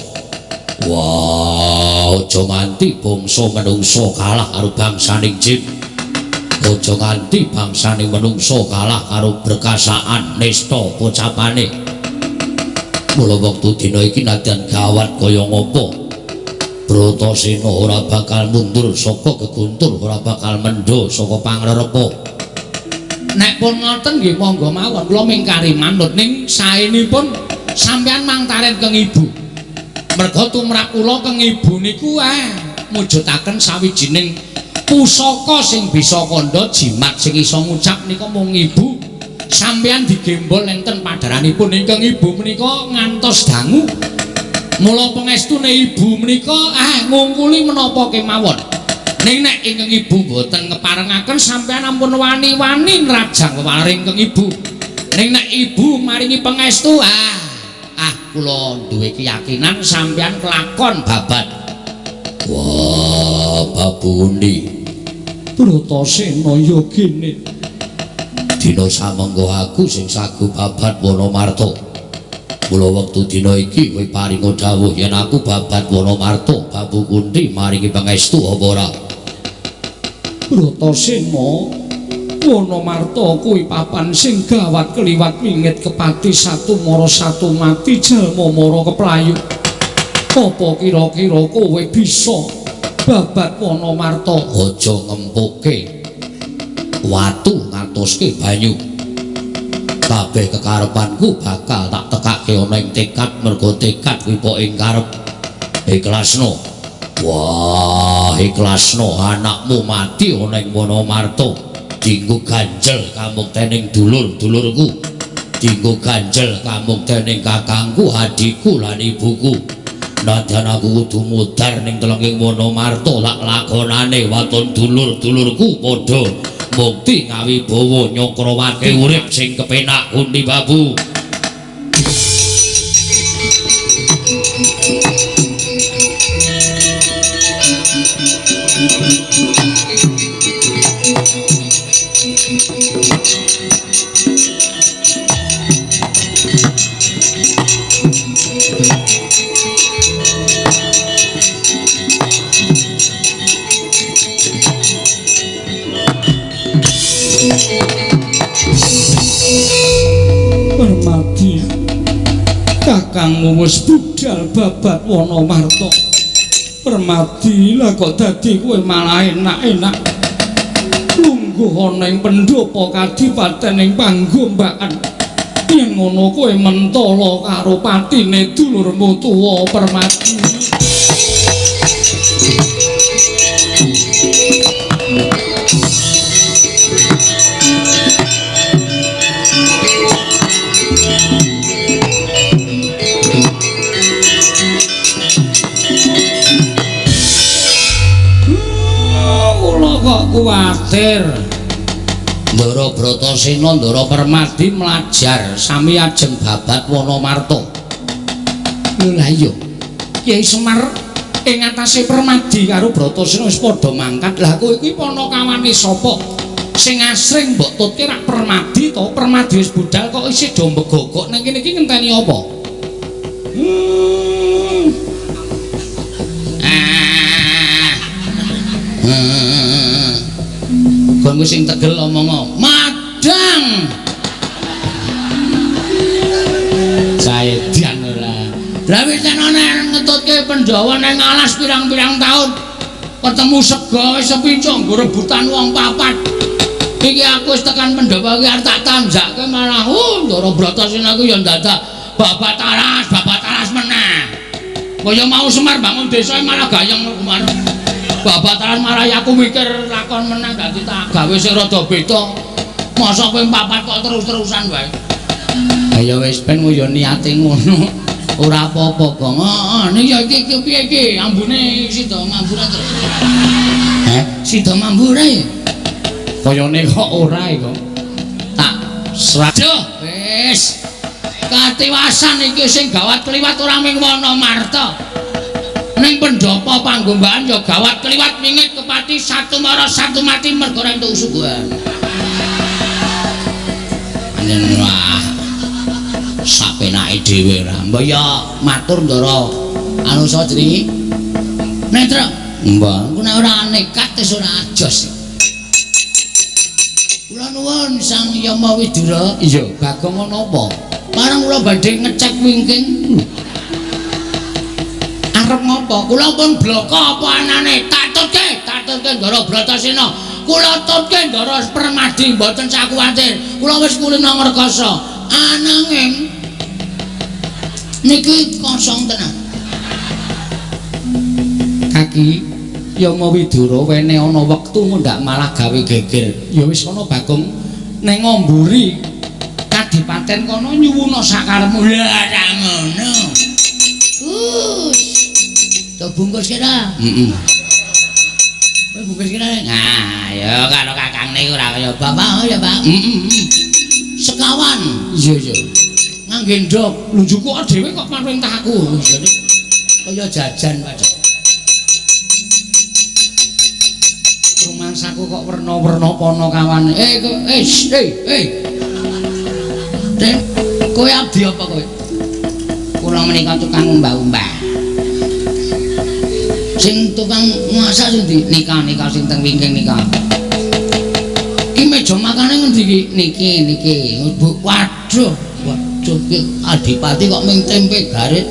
Wah, aja nganti bangsa menungso kalah karo bangsaning jim, aja nganti bangsaning menungso kalah karo berkasaan nista pocapane. Mula wektu dina iki nadyan gawat kaya ngapa Bratasena ora bakal mundur saka geguntur, ora bakal mendho saka pangrerepa. Nek pun ngoten nggih monggo mawon, kula mingkari manut ning saenipun sampeyan mangtaren keng ibu. Merga tumrap kula keng ibu niku mujudaken sawijining pusaka sing bisa kandha jimat sing iso ngucap nika mung ibu. Sampeyan digembol enten padharanipun ingkang ibu menika ngantos dangu. Mula pengestune ibu menika ngungkuli menapa kemawon. Ning nek ingkang ibu mboten ngeparengaken sampeyan ampun wani-wani nrajang wewaring ingkang ibu. Ning nek ibu maringi pengestu kula duwe keyakinan sampeyan kelakon babat. Wah, Babu Undi Bratasena ya gene. Dina samengko aku sing sagu babat Wanamarta. Mula wektu dina iki kowe paringa dawuh yen aku babat Wanamarta, Babu Kunti maringi pangestu apa ora? Bratasena, Wanamarta kuwi papan sing gawat kliwat wingit kepati satu mara satu mati jalma mara keplayu. Apa kira-kira kowe bisa babat Wanamarta? Aja ngempuke watu ngatoske banyu. Kabeh kekarepanku bakal tak tekake ana ing tekad, mergo tekad kuwi pok ing karep. Ikhlasno. Wah, ikhlasno anakmu mati ana ing Wanamarta. Dinggo ganjel kamuktening dulur-dulurku, dinggo ganjel kamuktening kakangku, adhiku lan ibuku. Nadyan aku kudu mudhar ning telenging Wonomarta lak lakonane waton dulur-dulurku padha mukti ngawibawa nyakrawati urip sing kepenak Kunti Babu. Permadi, kakangmu wis budal babat Wonomarta. Permadi, lah kok dadi kowe malah enak-enak lungguh ana ing pendhapa kadipaten ing panggombakan. Yen ngono kowe mentala karo patine dulurmu tuwa Permadi. Kok kuwatir Ndara Bratasena Ndara Permadi mlajar sami ajeng babat Wonomarta. Lho lah iya, Kyai Semar ing atase Permadi karo Bratasena wis padha mangkat. Lah kowe iki panakawane sapa? Sing asring mbok tutke rak Permadi to? Permadi wis budal kok isih do mbegogok ning kene iki ngenteni apa? Gonku sing tegel omong madang Saedian ora. Lah wis tenane ngetutke Pandhawa nang alas pirang-pirang taun ketemu sega wis sepicuk nggo rebutan wong papat. Iki aku wis tekan Pandhawa iki arep tak tanjakke malah Ndara Bratasena ku ya ndadak babat alas meneh. Kaya mau Semar bangun desa malah gayeng kemarin. Babat alas malah aku mikir lakon menang dadi tak gawe sing rada beda. Masa kowe papat kok terus-terusan wae. Ha ya wis ben ya niate ngono. Ora apa-apa, Gong. Heeh, ning ya iki iki piye iki? Ambune sida mambu ra terus. Heh, sida mambu ra ya? Kayane kok ora iki, Gong. Tak srajo wis. Katiwasan iki sing gawat kliwat ora mung Wonomarta. Ning pendhapa panggombahan ya gawat kliwat mingit kepati satu mara satu mati mergo ora entuk suguhan. Pancen wah. Sapenake dhewe ra. Mbah ya matur Ndara anu sapa jenenge? Netra. Mbah, aku nek ora nekat wis ora ajos. Kula nuwun Sang Yama Widura. Iya, Bagong ana apa? Parang kula badhe ngecek wingking. Arep ngopo? Kula pun bloko apa anane? Tak tutke Ndara Bratasena. Kula tutke Ndara Permadi mboten sak kuwatir. Kula wis kulino ngrekasa. Ananging niki kosong tenan. Kaki Yama Widura wene ana wektu ndak malah gawe geger. Ya wis ana Bagong ning ngamburi kadipaten kono nyuwuna sakarepmu. Lah ra ngono. Us. To bungkus kira. Heeh. Kowe bungkus kira. Nah, ya karo kakangne ora kaya bapak oh ya, Pak. Heeh. Sekawan. Iya, iya. Ngangge ndok. Lho njukuk dhewe kok marintah aku. Kaya jajan padha. Rumangsaku kok werna-werna panakawane. Eh. Den, kowe abdi apa kowe? Kula menika tukang umbah-umbah. Sing tukang masak sing ndi? Nika sing teng wingking nika. Ki meja makane ngendi iki? Niki niki. Bu, waduh, waduh ki adipati kok ming tempe garit.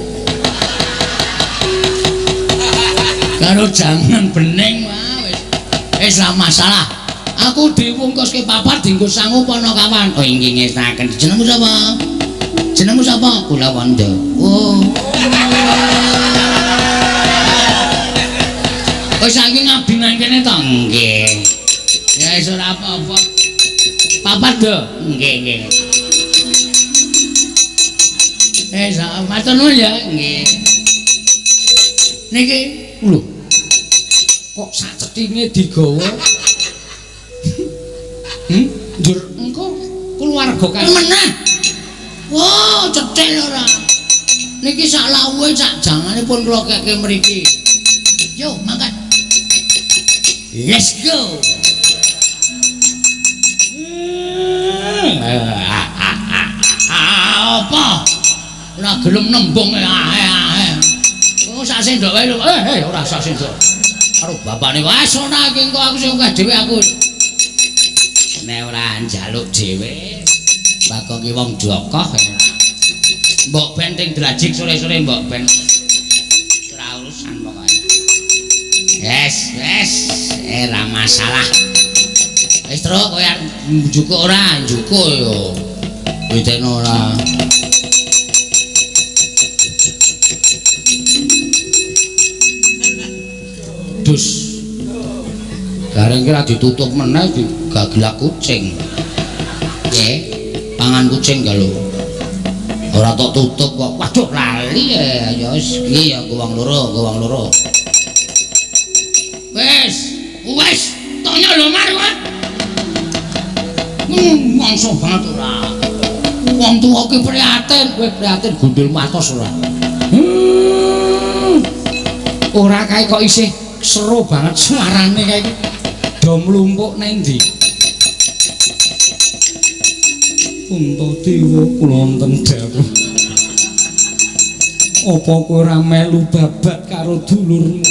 Karo jangan bening wah wis. Wis ra masalah. Aku diwungkuske papat dienggo sangu panakawan. Oh inggih ngestaken. Jenengmu sapa? Jenengmu sapa? Kula Wanda. Oh. Wis saiki ngabdi nang kene to? Nggih. Ya wis ora apa-apa. Ado. Nggih, nggih. Matur nuwun ya. Nggih. Niki lho. Kok sak cethinge digawa? Njur engko keluarga kan meneh. Wah, cethik ora. Niki sak lawuhe sak jangane pun kula keke mriki. Yo, mangkat. Let's go. Apa? Ora gelem nembung ae-ae. Oh, sak sendok wae lho. Ora sak sendok. Karo bapakne wis ora iki engko aku sing akeh dhewe aku. Nek ora njaluk dhewe, bakal ki wong jokoh. Mbok ben ting drajik sore-sore mbok ben. Ora urusan pokoke. Wes, wes, ora masalah. Wis truk kowe arep njukuk ora? Njukuk yo. Witeno ora. Dus. Gareng ki ra ditutup meneh digagelak kucing. Nggih, pangan kucing ga lho. Ora tok tutup kok. Waduh lali ya. Ya wis iki ya nggo wong loro, nggo wong loro. Wis, wis, tonyo lho mar kowe. Mongso banget ora. Wong tuwa ki prihatin, kowe prihatin gundul matos ora. Ora kae kok isih seru banget suarane kae iki. Do mlumpuk nang ndi? Puntadewa kula wonten dawuh. Apa kowe ora melu babat karo dulurmu?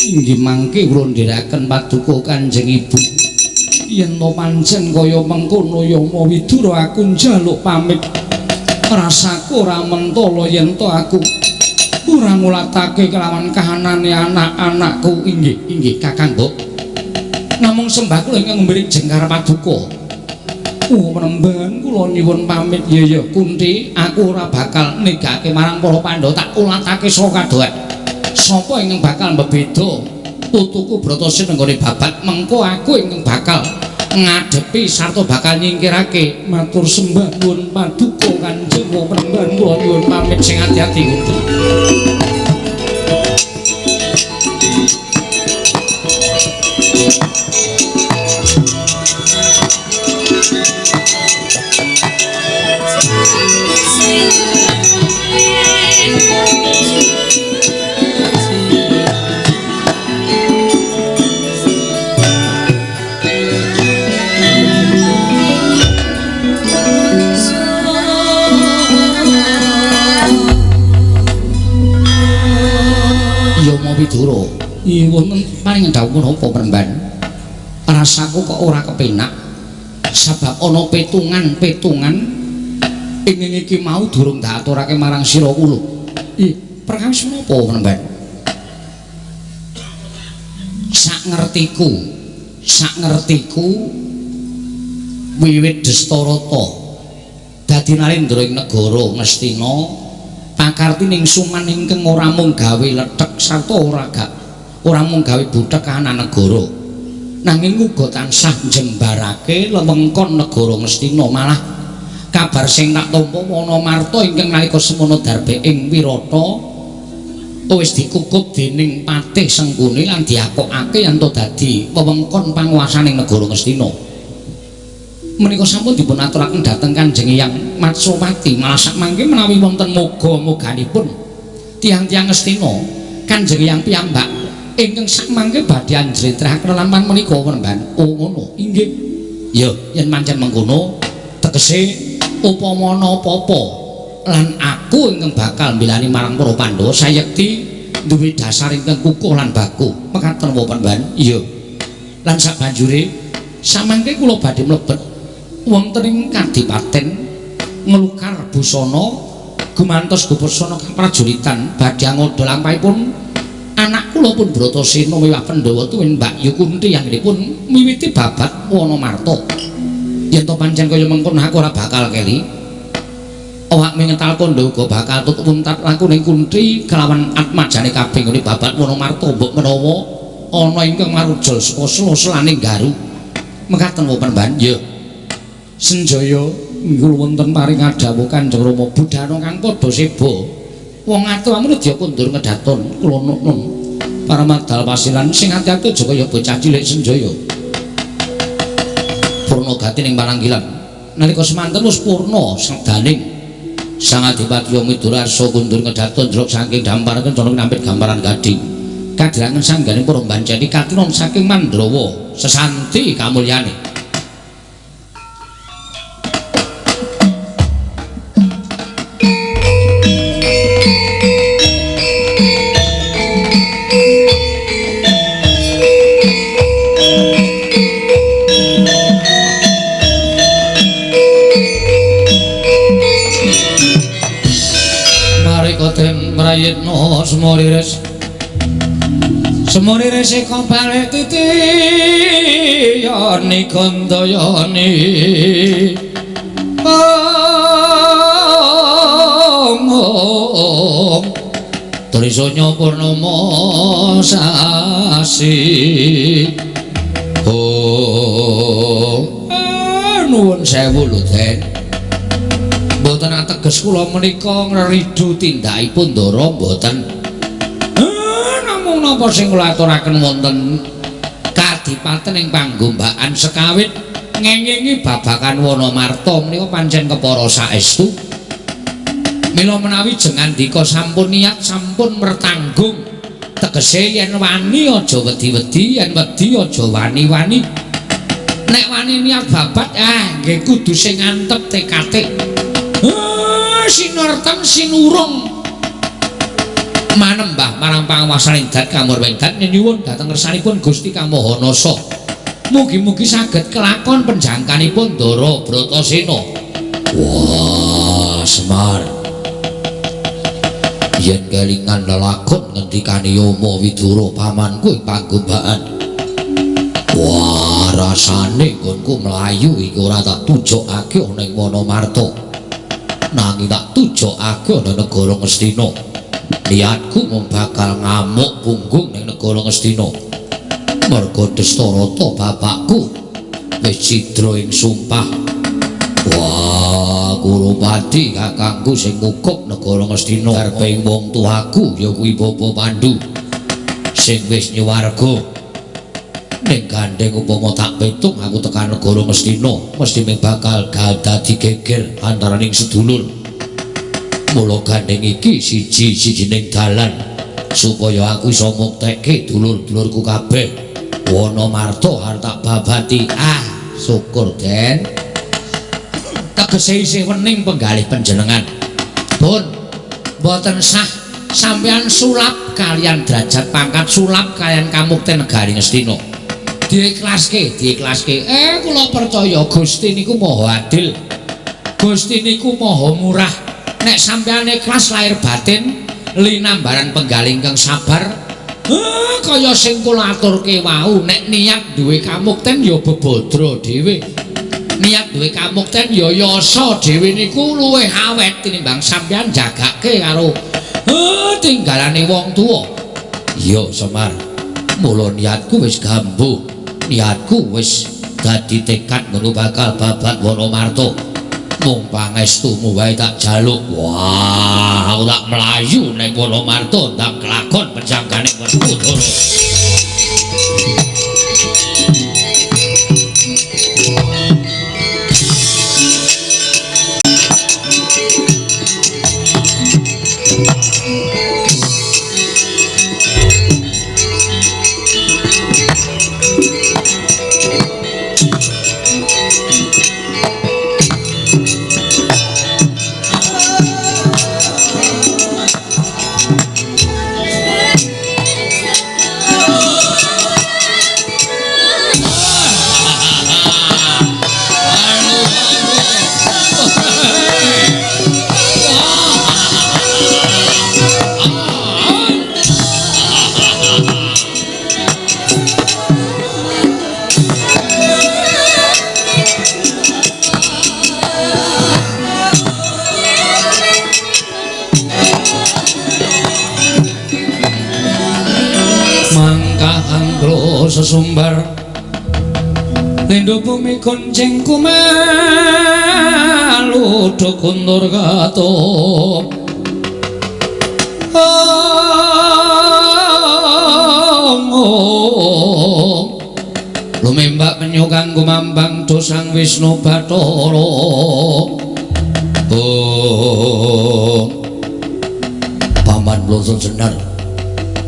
Inggih mangke kula ndherekaken paduka Kanjeng Ibu. Yen to pancen kaya mengkono Yama Widura aku njaluk pamit. Rasaku ora mentala yen to aku ora ngulatake kelawan kahanane anak-anakku. Inggih, inggih Kakang Mbok. Namung sembah kula ingkang mberi jengkar paduka. Penemban kula nyuwun pamit ya ya Kunti, aku ora bakal nigake marang para Pandhawa, tak ulatake saka kadohan. Sapa ingkang bakal mbebeda putuku Bratasena nggone babat, mengko aku ingkang bakal ngadepi sarta bakal nyingkirake. Matur sembah nuwun paduka Kanjeng Penemban, kula nyuwun pamit sing ati-ati Kunti. Widura, iya wonten paring dawuh menapa Premban? Rasaku kok ora kepenak. Sebab ana petungan-petungan ing iki mau durung tak aturake marang sira kula. Ih, perkawis menapa Premban? Sak ngertiku wiwit Destarata dadi narendra ing negara Ngastina, pakartining Suman ingkang ora mung gawe lethek sarta ora mung gawe buthek kahanan negara, nanging uga tansah njembarake lewengkon negara Ngastina. Malah kabar sing tak tampa Wanamarta ingkang nalika semono darbe ing Wirata wis dikukup dening Patih Sengkuni lan diakokake yen to dadi wewengkon panguwasaning negara Ngastina. Menika sampun dipun aturaken dhateng Kanjeng Hyang Matswapati. Malah sakmangke menawi wonten moga-moganipun tiyang-tiyang Ngastina, Kanjeng Hyang piyambak ingkang sakmangke badhe anjlentrehaken lelampahan menika Premban. Oh ngono. Inggih. Ya, yen pancen mengkono tegese upama ana apa-apa lan aku ingkang bakal mbelani marang para Pandhawa sayekti duwe dasar ingkang kukuh lan baku. Mekaten wae Premban. Iya. Lan sabanjure samangke kula badhe mlebet wonten ing kadipaten nglukar busana gumantos gupesana kaprajuritan badhe angodha lampahipun anak kula pun Bratasena miwah Pandhawa tuwin Mbakyu Kunti anggenipun miwiti babat Wanamarta. Yen to pancen kaya mengkono aku ora bakal keli. Awak mengetal kandha uga bakal tutup untat lakune Kunti kelawan atmajane kabeh nggone babat Wanamarta mbok menawa ana ingkang marujal saka sela-selaning garu. Mekaten wau Panembahan? Ya. Senjaya kula wonten paring adhawuh Kanjeng Rama budhana kang padha seba. Wong atuh amrudya kundur ngedaton kula nuwun. Para madal pasiran sing ati-ati aja kaya bocah cilik Senjaya. Purna gati ning pananggilan. Nalika semanten wis purna sedaning Sang Adipati Midurarsa kundur ngedaton jrok saking dampar kencana nampit gamparan gading. Kadhirangan sangganing para banceni katinon saking Mandrawa sesanti kamulyane. Prayitna sumurires sumurires eka balik titi yani gandayani om om trisanya purnama sasi om nuwun sewu lho Den. Mboten ateges kula menika ngreridu tindakipun Ndara mboten. Namung napa sing kula aturaken wonten kadipaten ing panggombakan sekawit ngengingi babagan Wanamarta menika pancen kepara saestu. Mila menawi jengandika sampun niat sampun mertanggung tegese yen wani aja wedi-wedi, yen wedi aja wani-wani. Nek wani niat babat nggih kudu sing antep tekate. Sinorten sinurung manembah marang panguwasaning dat kamurwendat nyuwun dhateng ngersanipun Gusti Kamaha Nasa. Mugi-mugi saged kelakon penjangkanipun Ndara Bratasena. Wah, Semar. Yen kelingan lelakon ngendikane Yama Widura pamanku ing panggombaan. Wah, rasane nggonku mlayu iki ora tak tujokake ana ing Wanamarta. Nanging tak tujokake ana negara Ngastina. Niatku mung bakal ngamuk punggung ning negara Ngastina. Merga Destarata bapakku wis cidra ing sumpah. Wah, Kurupati kakangku sing ngukup negara Ngastina karepe wong tuaku ya kuwi Bapa Pandu sing wis nyuwarga. Ning gandeng upama tak pitung aku tekan negara Ngastina mesti mung bakal dadi geger antaraning sedulur. Mula gandeng iki siji-sijining dalan supaya aku iso muktekke dulur-dulurku kabeh. Wanamarta arep tak babati. Ah, syukur Den. Tegese isih wening penggalih panjenengan. Pun mboten sah sampeyan sulap kalian derajat pangkat sulap kalian kamukten negari Ngastina. Diikhlaske, diikhlaske. Kula percaya Gusti niku maha adil. Gusti niku maha murah. Nek sampeyan ikhlas lahir batin linambaran penggalih ingkang sabar, kaya sing kula aturke wau, nek niat duwe kamukten ya bebadra dhewe. Niat duwe kamukten ya yasa dhewe niku luwih awet tinimbang sampeyan jagake karo tinggalane wong tuwa. Iya, Semar. Mula niatku wis gambuh. Niatku wis dadi tekad ngono bakal babat Wanamarta. Mung pangestumu wae tak jaluk. Wah, aku tak mlayu ning Wanamarta tak kelakon penjanggane Werkudara. Sesumbar Lindo bumi kuncing kumalu do kundur katup. Lumembak penyu kang gumambang do Sang Wisnu Bathara. Oh. Paman Blonton Jenar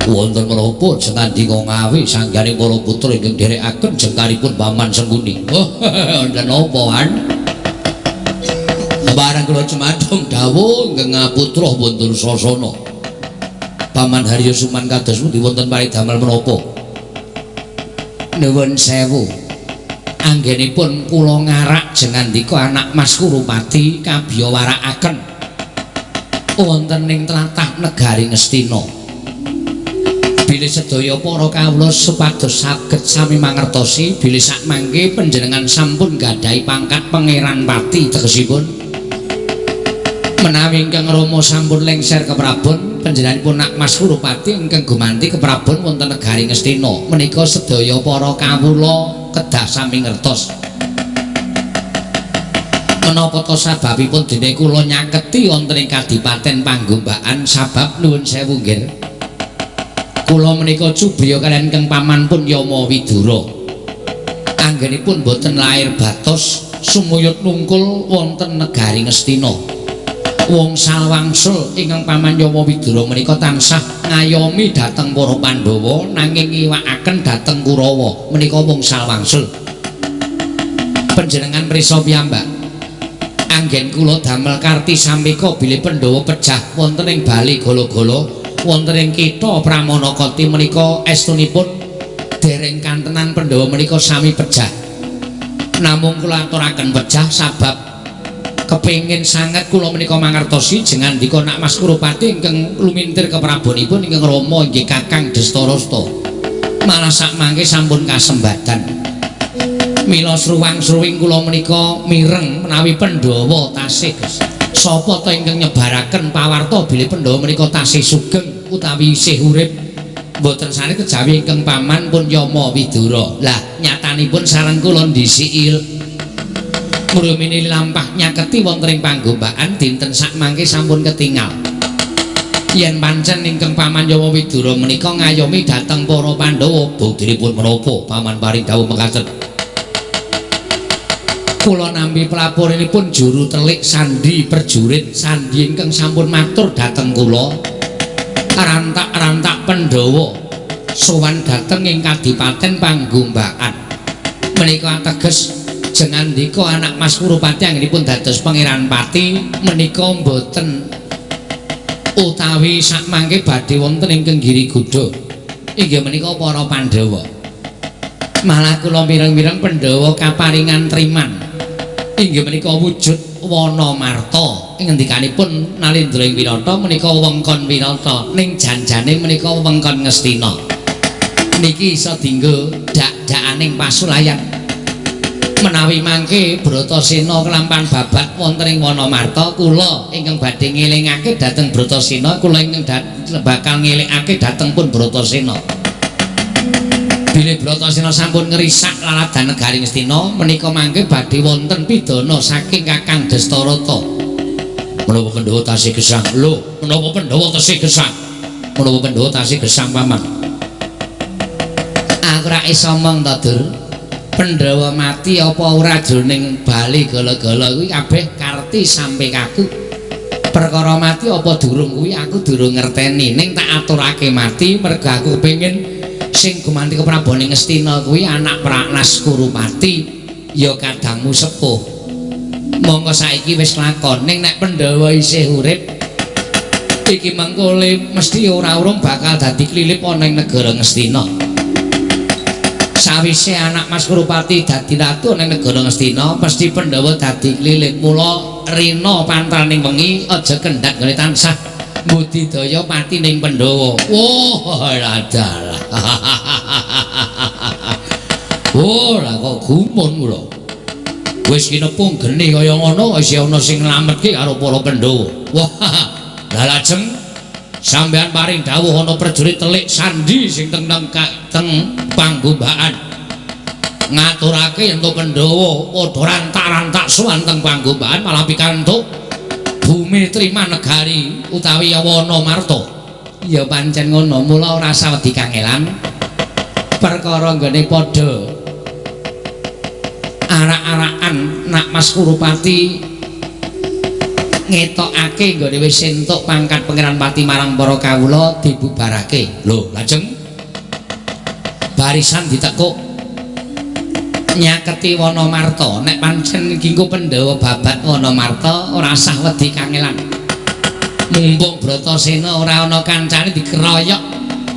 wonten menapa jengandika ngawi sangganing para putra ingkang nderekaken jengkaripun Paman Sengkuni. Oh, wonten napa, Wan? Barang kula jumantung dawuh ingkang ngaputra wonten sasana. Paman Harya Suman kados pundi wonten paridamel menapa? Nuwun sewu. Anggenipun kula ngarak jengandika anak Mas Kurupati kabiyawarakaken wonten ing tlatah negari Ngastina. Bilih sedaya para kawula supados saged sami mangertosi bilih sakmangke panjenengan sampun gadhahi pangkat Pangeran Pati tegesipun menawi ingkang Rama sampun lengser keprabon panjenenganipun nak Mas Kurupati ingkang gumanti keprabon wonten negari Ngastina menika sedaya para kawula kedah sami ngertos. Menapa ta sababipun dene kula nyaketi wonten ing kadipaten Panggombakan sabab nuwun sewu nggih. Kula menika cubriya kaliyan ingkang paman pun Yama Widura. Anggenipun boten lair batos sumuyut nungkul wonten negari Ngastina. Wongsal wangsul ingkang paman Yama Widura menika tansah ngayomi dhateng para Pandhawa nanging ngiwakaken dhateng Kurawa menika wongsal wangsul. Panjenengan prisa piyambak. Anggen kula damel karti sampika bilih Pandhawa pejah wonten ing Bali Gala-gala wonten ing kitha Pramanakati menika estunipun dereng kantenan Pandhawa menika sami pejah. Namung kula aturaken pejah sabab kepengin sanget kula menika mangertosi jengandika nak Mas Kurupati ingkang lumintir keprabonipun ingkang Rama inggih Kakang Destarasta. Malah sakmangke sampun kasembadan. Mila sruwang-sruwing kula menika mireng menawi Pandhawa tasih sapa ta ingkang nyebaraken pawarta bilih Pandhawa menika tasih sugeng utawi isih urip mboten sane kejawi ingkang paman pun Yama Widura. Lah nyatanipun sareng kula ndhisiki ngrumini lampah nyaketi wonten ing Panggombakan dinten sakmangke sampun ketingal. Yen pancen ingkang paman Yama Widura menika ngayomi dhateng para Pandhawa, buktinipun menapa paman paring dawuh mekaten? Kula nampi pelaporanipun juru telik sandi perjurit sandi ingkang sampun matur dhateng kula rantak-rantak Pandhawa sowan dhateng ing kadipaten Panggombakan. Menika ateges jengandika anak Mas Kurupati anggenipun dados Pangeran Pati menika mboten utawi sakmangke badhe wonten ingkang Giriguda inggih menika para Pandhawa. Malah kula mireng-mireng Pandhawa kaparingan triman inggih menika wujud wana marta. Ngendikanipun Nalendra ing Wirata menika wewengkon Wirata ning janjane menika wewengkon Ngastina. Niki iso dienggo dak-dakaning pasulayan. Menawi mangke Bratasena kelampan babat wonten ing Wanamarta, kula ingkang badhe ngelingake dhateng Bratasena, kula ingkang bakal ngelingake dhateng pun Bratasena. Bilih Bratasena sampun ngrisak laladan negari Ngastina menika mangke badhe wonten pidana saking Kakang Destarata. Menapa Pandhawa tasih gesang? Lho, menapa Pandhawa tasih gesang? Menapa Pandhawa tasih gesang, Paman? Aku ora iso omong to, Dur. Pandhawa mati apa ora jroning bali gala-gala kuwi kabeh karti sampe kaku. Perkara mati apa durung kuwi aku durung ngerteni, ning tak aturake mati mergo aku kepengin sing gumanti keprabone Ngastina kuwi anak Pranas Kurupati ya kadangmu sepuh. Monggo saiki wis lakon, ning nek Pandhawa isih urip iki mengko mesti ora urung bakal dadi klilip ana ing negara Ngastina. Sawise anak Mas Kurupati dadi ratu ning negara Ngastina mesti Pandhawa dadi klilip. Mula rina pantraning wengi aja kendhat nggone tansah budidaya pati ning Pandhawa. Wah, ladalah. Oh, lah kok gumun kula. Wis kinepung geni kaya ngono isih ana sing nglametke karo para Pandhawa. Wah, lah lajeng sampeyan paring dawuh ana prajurit telik sandi sing teng teng Panggombakan. Ngaturake yen to Pandhawa padha rantak-rantak sowan teng Panggombaan malah pikantuk bumi trima negari utawi Wana Marta. Ya pancen ngono, mula ora usah wedi kangelan. Perkara nggone padha arak-arakan nak Mas Kurupati ngetokake nggone wis entuk pangkat Pangeran Pati marang para kawula dibubarake. Lho, lajeng barisan ditekuk nyaketi Wana Marta. Nek pancen iki engko Pandhawa babat Wana Marta ora usah wedi kangelan. Mumpung Bratasena ora ana kancane dikeroyok,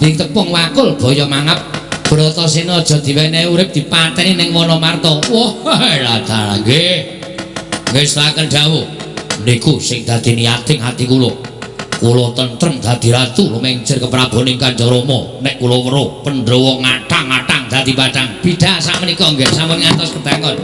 ditepung wakul baya mangap. Bratasena aja diwenehi urip dipateni ning Wana Marta. Wah, lha nggih. Ngestaken dawuh. Niku sing dadi niating ati kula. Kula tentrem dadi ratu lumencir kepraboning Kanjeng Rama. Nek kula weruh Pandhawa ngatang-ngatang dadi padang. Bidak sakmenika nggih sampun ngantos kebangun.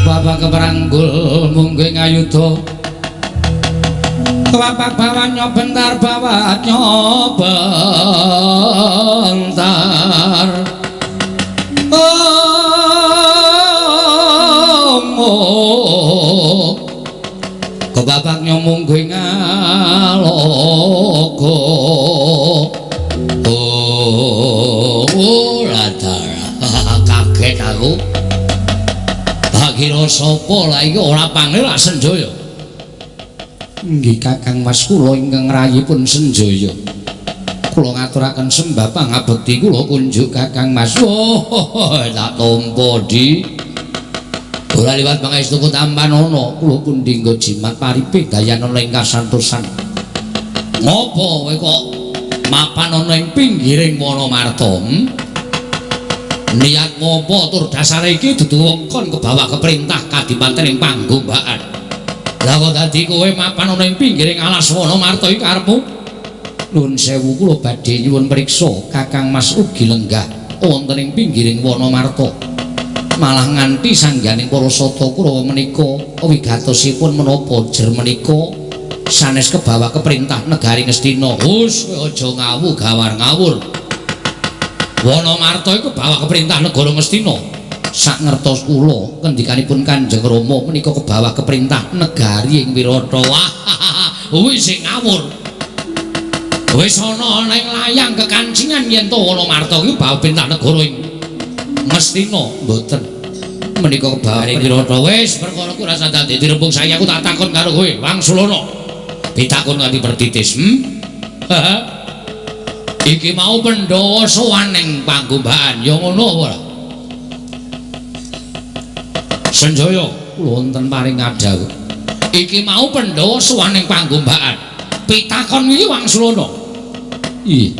Bapak keperanggul munggih ngayuda bapak bawanyo bentar bawanyo bentar oh kebabaknya munggih ngalogo oh ladar kaget aku. Kira sapa lah iki ora panglir lak Senjaya. Nggih Kakang Mas, kula ingkang rayipun Senjaya. Kula ngaturaken sembah pangabekti kula kunjuk Kakang Mas. Oh, tak tampa di. Ora liwat pangestu tampanana, kula pundi nggo jimat paripe dayanana ing kasantosan. Ngopo kowe kok mapan ana ing pinggiring Wana Marta? Niat ngopo tur dasare iki dudu wekon kebawa keperintah kadipaten ing Panggombaan. Lah kok dadi kowe mapan ana ing pinggiring alas Wana Marta iki karepmu? Nuwun sewu kula badhe nyuwun priksa Kakang Mas ugi lenggah wonten ing pinggiring Wana Marta. Malah nganti sangganing para sata Kurawa menika wigatosipun menapa jer menika sanes kebawa keperintah negari Ngastina. Hus kowe aja ngawu gawar ngawur. Wana Marta iku bawa keperintah negara Ngastina. Sak ngertos kula ngendikanipun Kanjeng Rama menika kebawa keperintah negari ing Wirata. Wah, wis sing ngawur. Wis ana ning layang kekancingan yen to Wana Marta iku bawa perintah negara ing Ngastina. Mboten. Menika kebawa ing Wirata. Wis perkara ku rasa dadi dirembug saiki aku tak takon karo kowe, Wangsulana. Ditakon nganti bertitis. Iki mau Pandhawa sowan ning Panggombaan, ya ngono apa ora? Senjaya kula wonten paring ngadhawuh. Iki mau Pandhawa sowan ning Panggombaan. Pitakon iki Wangsulana. Ih,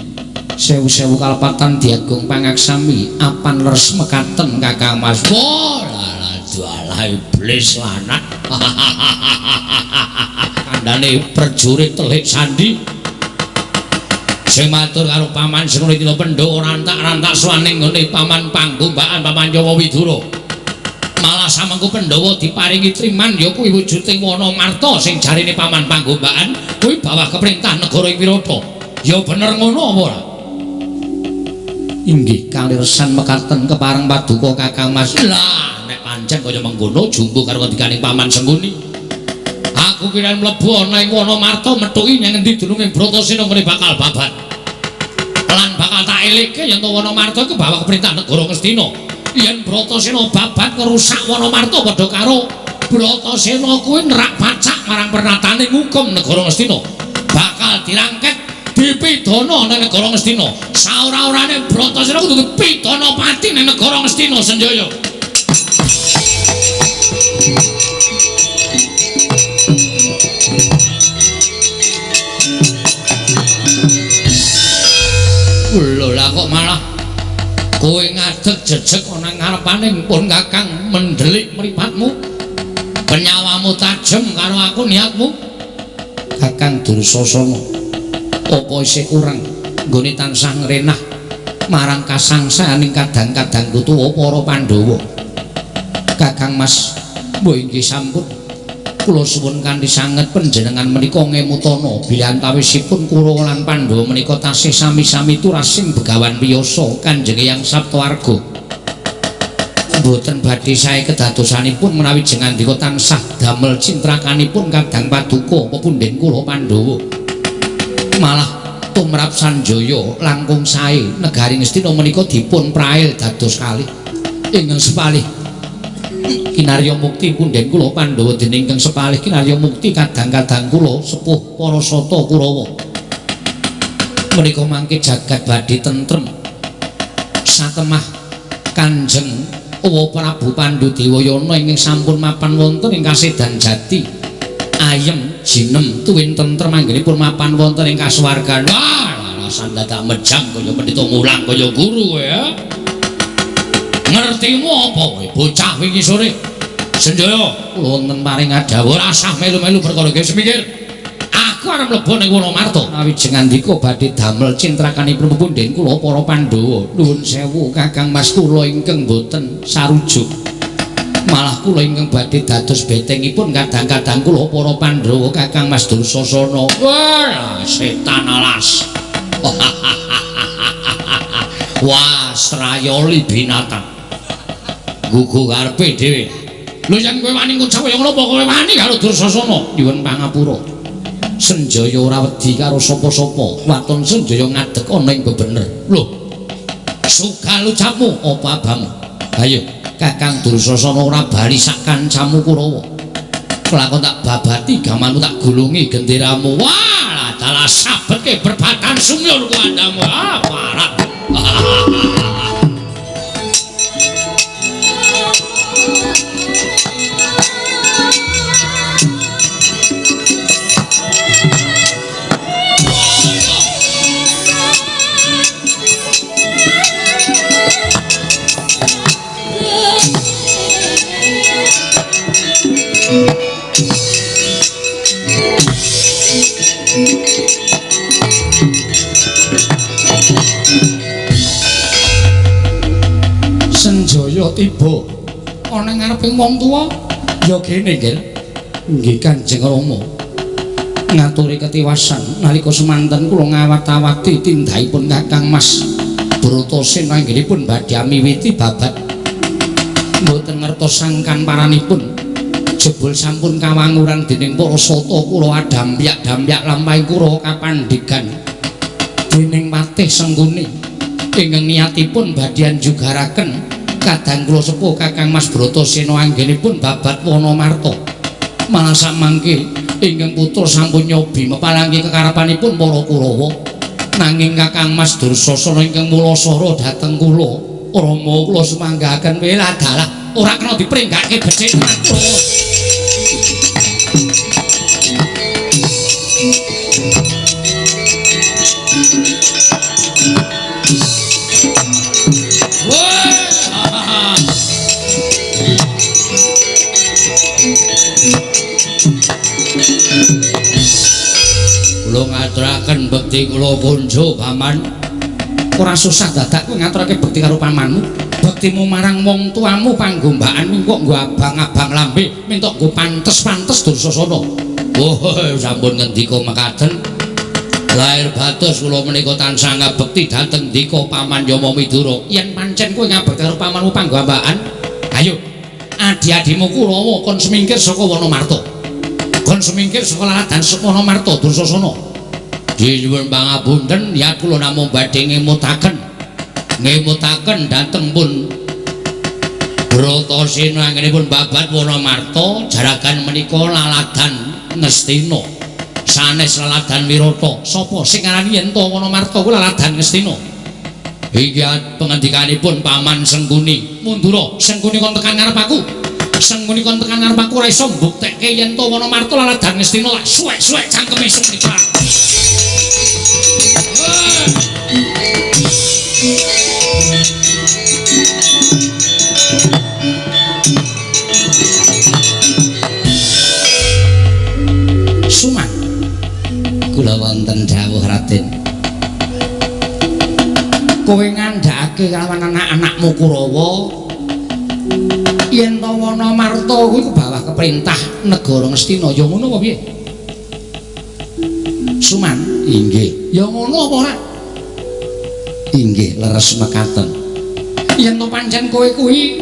sewu-sewu kalepatan diagung pangaksami apan leres mekaten Kakang Mas. Wah, lah iblis lanat. Kandhane prajurit telik sandi. Sing matur karo paman Senuni Tila Pandhawa rantak-rantak sowan ning nggone paman Panggombaan paman Jawa Widura. Malah samengko Pandhawa diparingi triman ya kuwi wujuding Wana Marta sing jarine paman Panggombaan kuwi bawah keperintah negara ing Wirata. Ya bener ngono apa ora? Inggih kalirsan mekaten kepareng paduka Kakang Mas. Lah nek pancen kaya mengkono jumbuh karo ngendikaning paman Sengkuni. Aku kira mlebu ana ing Wana Marta methuki nyang endi dununge Bratasena ngene bakal babat. Lan bakal tak eleke yen to Wana Marta iku bawa keperintah negara Ngastina. Yen Bratasena babat ngrusak Wana Marta padha karo Bratasena kuwi nerak pacak marang pernatane ngukum negara Ngastina. Bakal dirangket dipidana nang negara Ngastina. Saora-orane Bratasena kudu dipidana pati nang negara Ngastina Senjaya. ngadeg jejeg ana ngarepaning pun Kakang mendelik mripatmu. Penyawamu tajem karo aku niatmu. Kakang Dursasana, apa isih kurang nggone tansah ngrenah marang kasangsaning kadang-kadang tuwa para Pandhawa. Kakang Mas, mbok inggih sampun. Kula suwun kanthi sanget panjenengan menika ngemutana bilih antawisipun Kurawa lan Pandhawa menika tasih sami-sami turasing Begawan Wiyasa Kanjeng Hyang Saptawarga. Mboten badhe sae kedadosanipun menawi jengandika tansah damel cintrakanipun Kadang Paduka pepunden kula Pandhawa. Malah tumrap Sanjaya langkung sae negari Ngastina menika dipun prail dados kalih ingkang sepalih kinarya mukti punden kula Pandhawa dening ingkang sepalih kinarya mukti kadang-kadang kula sepuh para sata Kurawa. Menika mangke jagat badhe tentrem satemah Kanjeng Uwa Prabu Pandhu Dewayana ingkang sampun mapan wonten ing kasedan jati ayem jinem tuwin tentrem anggenipun mapan wonten ing kasuwargan. Wah, alasan dadak mejang kaya pendhita mulang kaya guru kowe ya. Ngertimu apa kowe bocah wingi sore? Senjaya kula wonten paring adhawuh rasah melu-melu perkara iki semikir. Aku arep mlebu ning Wonomarta. Menawi jengandika badhe damel cintrakanipun pepunden kula para Pandhawa. Nuwun sewu Kakang Mas, kula ingkang boten sarujuk. Malah kula ingkang badhe dados betengipun kadang-kadang kula para Pandhawa Kakang Mas Dursasana. Wah, setan alas. Wah, strayoli binatang. Gugu karepe dhewe. Lho yen kowe wani ngucap kaya ngono apa kowe wani karo Dursasana? Nyuwun pangapura. Senjaya ora wedi karo sapa-sapa. Waton Senjaya ngadeg ana ing bebener. Lho. Sugal ucapmu apa abamu? Ayo, Kakang Dursasana ora bali sak kancamu Kurawa. Kelakon tak babati gamanmu tak gulungi genderamu. Wah, dalah sabetke berbatan sumyur kuwandamu. Ah, parah. Senjaya tiba ana ngarepe wong tuwa ya kene nggih. Nggih Kanjeng Rama. Ngaturi ketiwasan nalika semanten kula ngawat-awati tindakipun Kakang Mas Bratasena anggenipun badhe miwiti babat. Mboten ngertos sangkan paranipun. Jebul sampun kawanguran dening para sata kula adampiak-dampiak lampahing Kurawa kapandigan dening Patih Sengkuni ingkang niatipun badhe njugaraken kadang kula sepuh Kakang Mas Bratasena anggenipun babat Wonomarta. Malah samangke ingkang putra sampun nyobi mepalangke kekarepanipun para Kurawa. Nanging Kakang Mas Dursasana ingkang mulasara dhateng kula, Rama kula sumanggaken welah dalah ora kena dipringgake becik tenan Kurawa. Kula ngaturaken bekti kula kunjo paman. Ora susah dadak kowe ngaturake bekti karo pamanmu. Bektimu marang wong tuamu panggombakan kok nggo abang-abang lambe, minta nggo pantes-pantes Dursasana. Oh, sampun ngendika mekaten. Lahir batos kula menika tansah ngabekti dhateng ndika paman Yama Widura. Yen pancen kowe ngabekti karo pamanmu panggombakan, ayo adi-adimu Kurawa kon semingkir saka Wonomarta. Kon semingkir saka laladan Wonomarta Dursasana. Nyuwun pangapunten ya kula namung badhe ngemutaken. Ngemutaken dhateng pun Bratasena anggenipun babat Wonomarta jaragan menika laladan Ngastina. Sanes laladan Wirata. Sapa sing ngarani yen to Wonomarta kuwi laladan Ngastina? Iki pengendikanipun Paman Sengkuni. Mundura, Sengkuni kon tekan ngarep aku. Sengkuni kon tekan ngarep aku ora iso mbuktekke yen to Wonomarta laladan Ngastina lak suwek-suwek cangkeme Sengkuni. Wonten dawuh Raden. Kowe ngandhakake kalawan anak-anakmu Kurawa yen to Wanamarta kuwi bawah keperintah negara Ngastina, ya ngono apa piye? Suman, inggih. Ya ngono apa ora? Inggih, leres mekaten. Yen to pancen kowe kuwi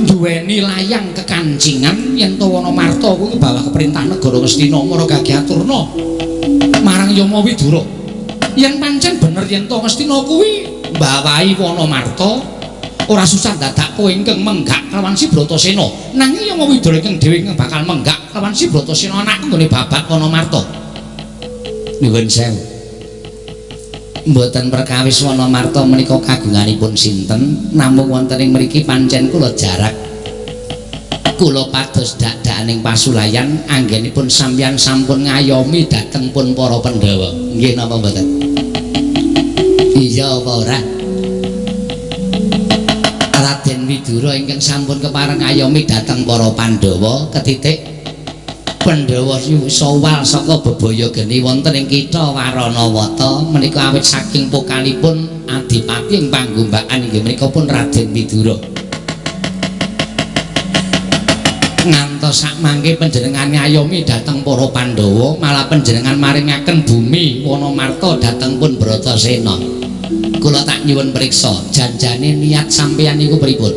duweni layang kekancingan yen to Wanamarta kuwi bawah keperintah negara Ngastina mara gagiaturna marang Yama Widura. Yen pancen bener yen to Ngastina kuwi mbawahi Wanamarta, ora susah dadak kowe ingkang menggak kelawan si Bratasena. Nanging Yama Widura ingkang dhewe ingkang bakal menggak kelawan si Bratasena anakku nggone babat Wanamarta. Nyuwun sewu. Mboten perkawis Wanamarta menika kagunganipun sinten, namung wonten ing mriki pancen kula jarak. Kula pados dak-dakaning pasulayan anggenipun sampeyan sampun ngayomi dhateng pun para Pandhawa. Nggih napa mboten? Iya apa ora? Raden Widura ingkang sampun kepareng ngayomi dhateng para Pandhawa ketitik Pandhawa sowal saka bebaya geni wonten ing kitha Waranawata menika awit saking pokalipun adipati ing panggumbakan inggih menika pun Raden Widura. Ngantos sakmangke panjenengan ngayomi dhateng para Pandhawa, malah panjenengan maringaken bumi Wanamarta dhateng pun Bratasena. Kula tak nyuwun priksa, janjane niat sampeyan niku pripun?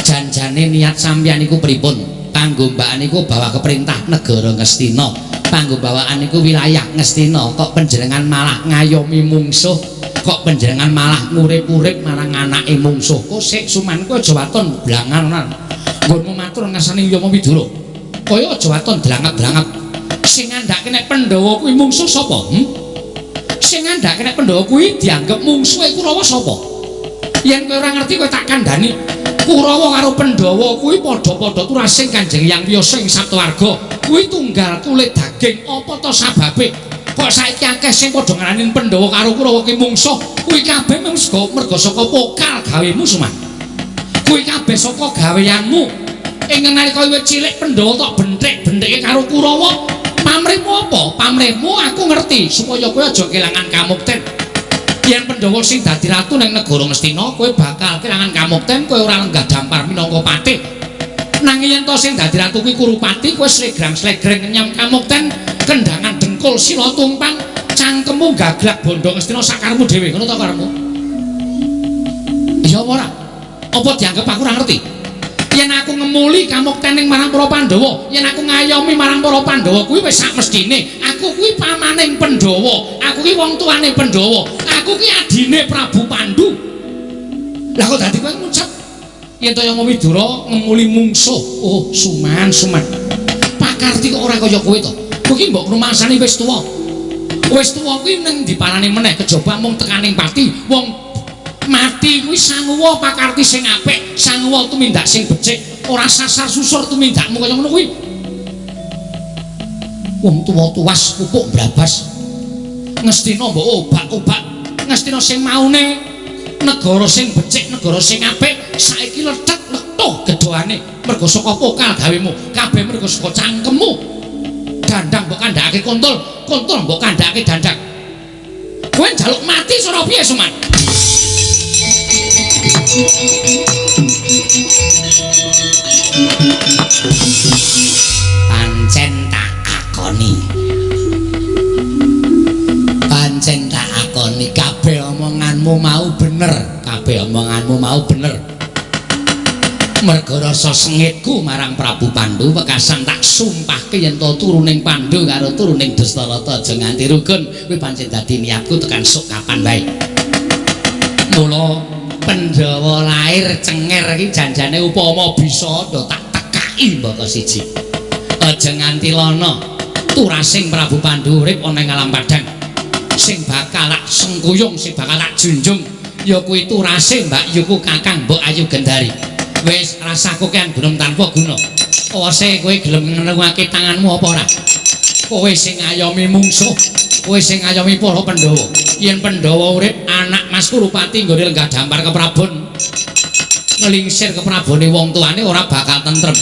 Janjane niat sampeyan niku pripun? Panggombaan niku bawah keperintah negara Ngastina, panggombaan niku wilayah Ngastina, kok panjenengan malah ngayomi mungsuh, kok panjenengan malah ngurip-urip marang anake mungsuh. Kok sik Suman kowe aja waton blangan. Nggonmu matur ngasani Yama Widura. Kaya aja waton dlangap-dlangap. Sing ngandhake nek Pandhawa kuwi mungsuh sapa? Sing ngandhake nek Pandhawa kuwi dianggep mungsuhe Kurawa sapa? Yen kowe ora ngerti kowe tak kandhani. Kurawa karo Pandhawa kuwi padha-padha turasing Kanjeng Hyang Wiyasa ing Saptawarga. Kuwi tunggal kulit daging. Apa to sababe? Kok saiki akeh sing padha ngarani Pandhawa karo Kurawa ki mungsuh? Kuwi kabeh mung merga saka pokal gawemu Suman. Kuwi kabeh saka gaweanmu. Ing nalika wiwit cilik Pandhawa tok benthik-benthike karo Kurawa. Pamrihmu apa? Pamrihmu aku ngerti supaya kowe aja kelangan kamukten. Yen Pandhawa sing dadi ratu ning negara Ngastina, kowe bakal kelangan kamukten, kowe ora lenggah dampar minangka patih. Nanging yen to sing dadi ratu kuwi Kurupati, kowe slegrang-slegreng ngenyam kamukten, kendangan dengkul sila tumpang, cangkemmu gaglak bondo Ngastina sakarepmu dhewe. Ngono to karepmu? Iya apa ora? Apa dianggep aku ora ngerti? Yen aku ngemuli kamukten ning marang para Pandhawa, yen aku ngayomi marang para Pandhawa kuwi wis sak mestine. Aku kuwi pamaning Pandhawa, aku kuwi wong tuane Pandhawa, aku kuwi adine Prabu Pandu. Lah kok dadi kowe ngucap yen to Yama Widura ngemuli mungsuh. Oh, Suman, Suman. Pakarti kok ora kaya kowe to. Kowe ki mbok rumasani wis tuwa. Wis tuwa kuwi ning diparani meneh kejaba mung tekaning pati. Wong mati kuwi sanguwa pakarti sing apik, sanguwa tumindak sing becik, ora sasar susur tumindakmu kaya ngono kuwi. Wong tuwa tuwas pupuk brabas. Ngastina mbok obak-obak, Ngastina sing maune negara sing becik, negara sing apik, saiki lethek-lethuh gedhoane mergo saka pokal gawemu, kabeh mergo saka cangkemmu. Dandang mbok kandhakake kontol, kontol mbok kandhakake dandang. Kowe njaluk mati sora piye Suman? Pancen tak akoni. Pancen tak akoni kabeh omonganmu mau bener, kabeh omonganmu mau bener. Merga rasa sengitku marang Prabu Pandu wekasan tak sumpahke yen to turuning Pandu karo turuning Dastarata aja nganti rukun. Kuwi pancen dadi niatku tekan sok kapan wae. Mula Pandhawa lair cenger iki janjane upama bisa do tak tekaki mbaka siji. Aja nganti lana turasing Prabu Pandu urip ana ing alam padang. Sing bakal tak sengkuyung, sing bakal tak junjung ya kuwi turase Mbak Yuku Kakang Mbok Ayu Gendari. Wis rasah kokean gunung tanpa guna. Awase kowe gelem ngrungake tanganmu apa ora? Kowe sing ngayomi mungsuh, kowe sing ngayomi para Pandhawa. Yen Pandhawa urip anak Mas Kurupati nggone lenggah dampar keprabon Ngelingsir keprabone wong tuane ora bakal tentrem.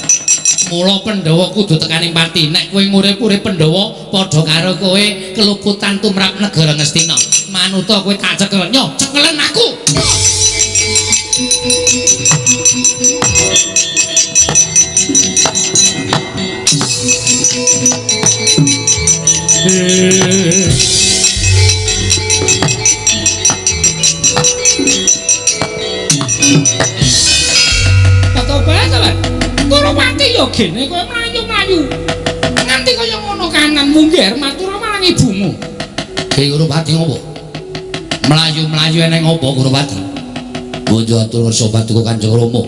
Mula Pandhawa kudu tekaning pati. Nek kowe ngurip-urip Pandhawa padha karo kowe keluputan tumrap negara Ngastina. Manuta kowe tak cekel. Nyo, cekelen aku. Kurupati ya gene kowe mlayu-mlayu. Nganti kaya ngono kanan mungger matur marang ibumu. Ki Kurupati ngopo? Mlayu-mlayu eneng opo Kurupati? Bojo atur sobat tuku Kanjeng Rama.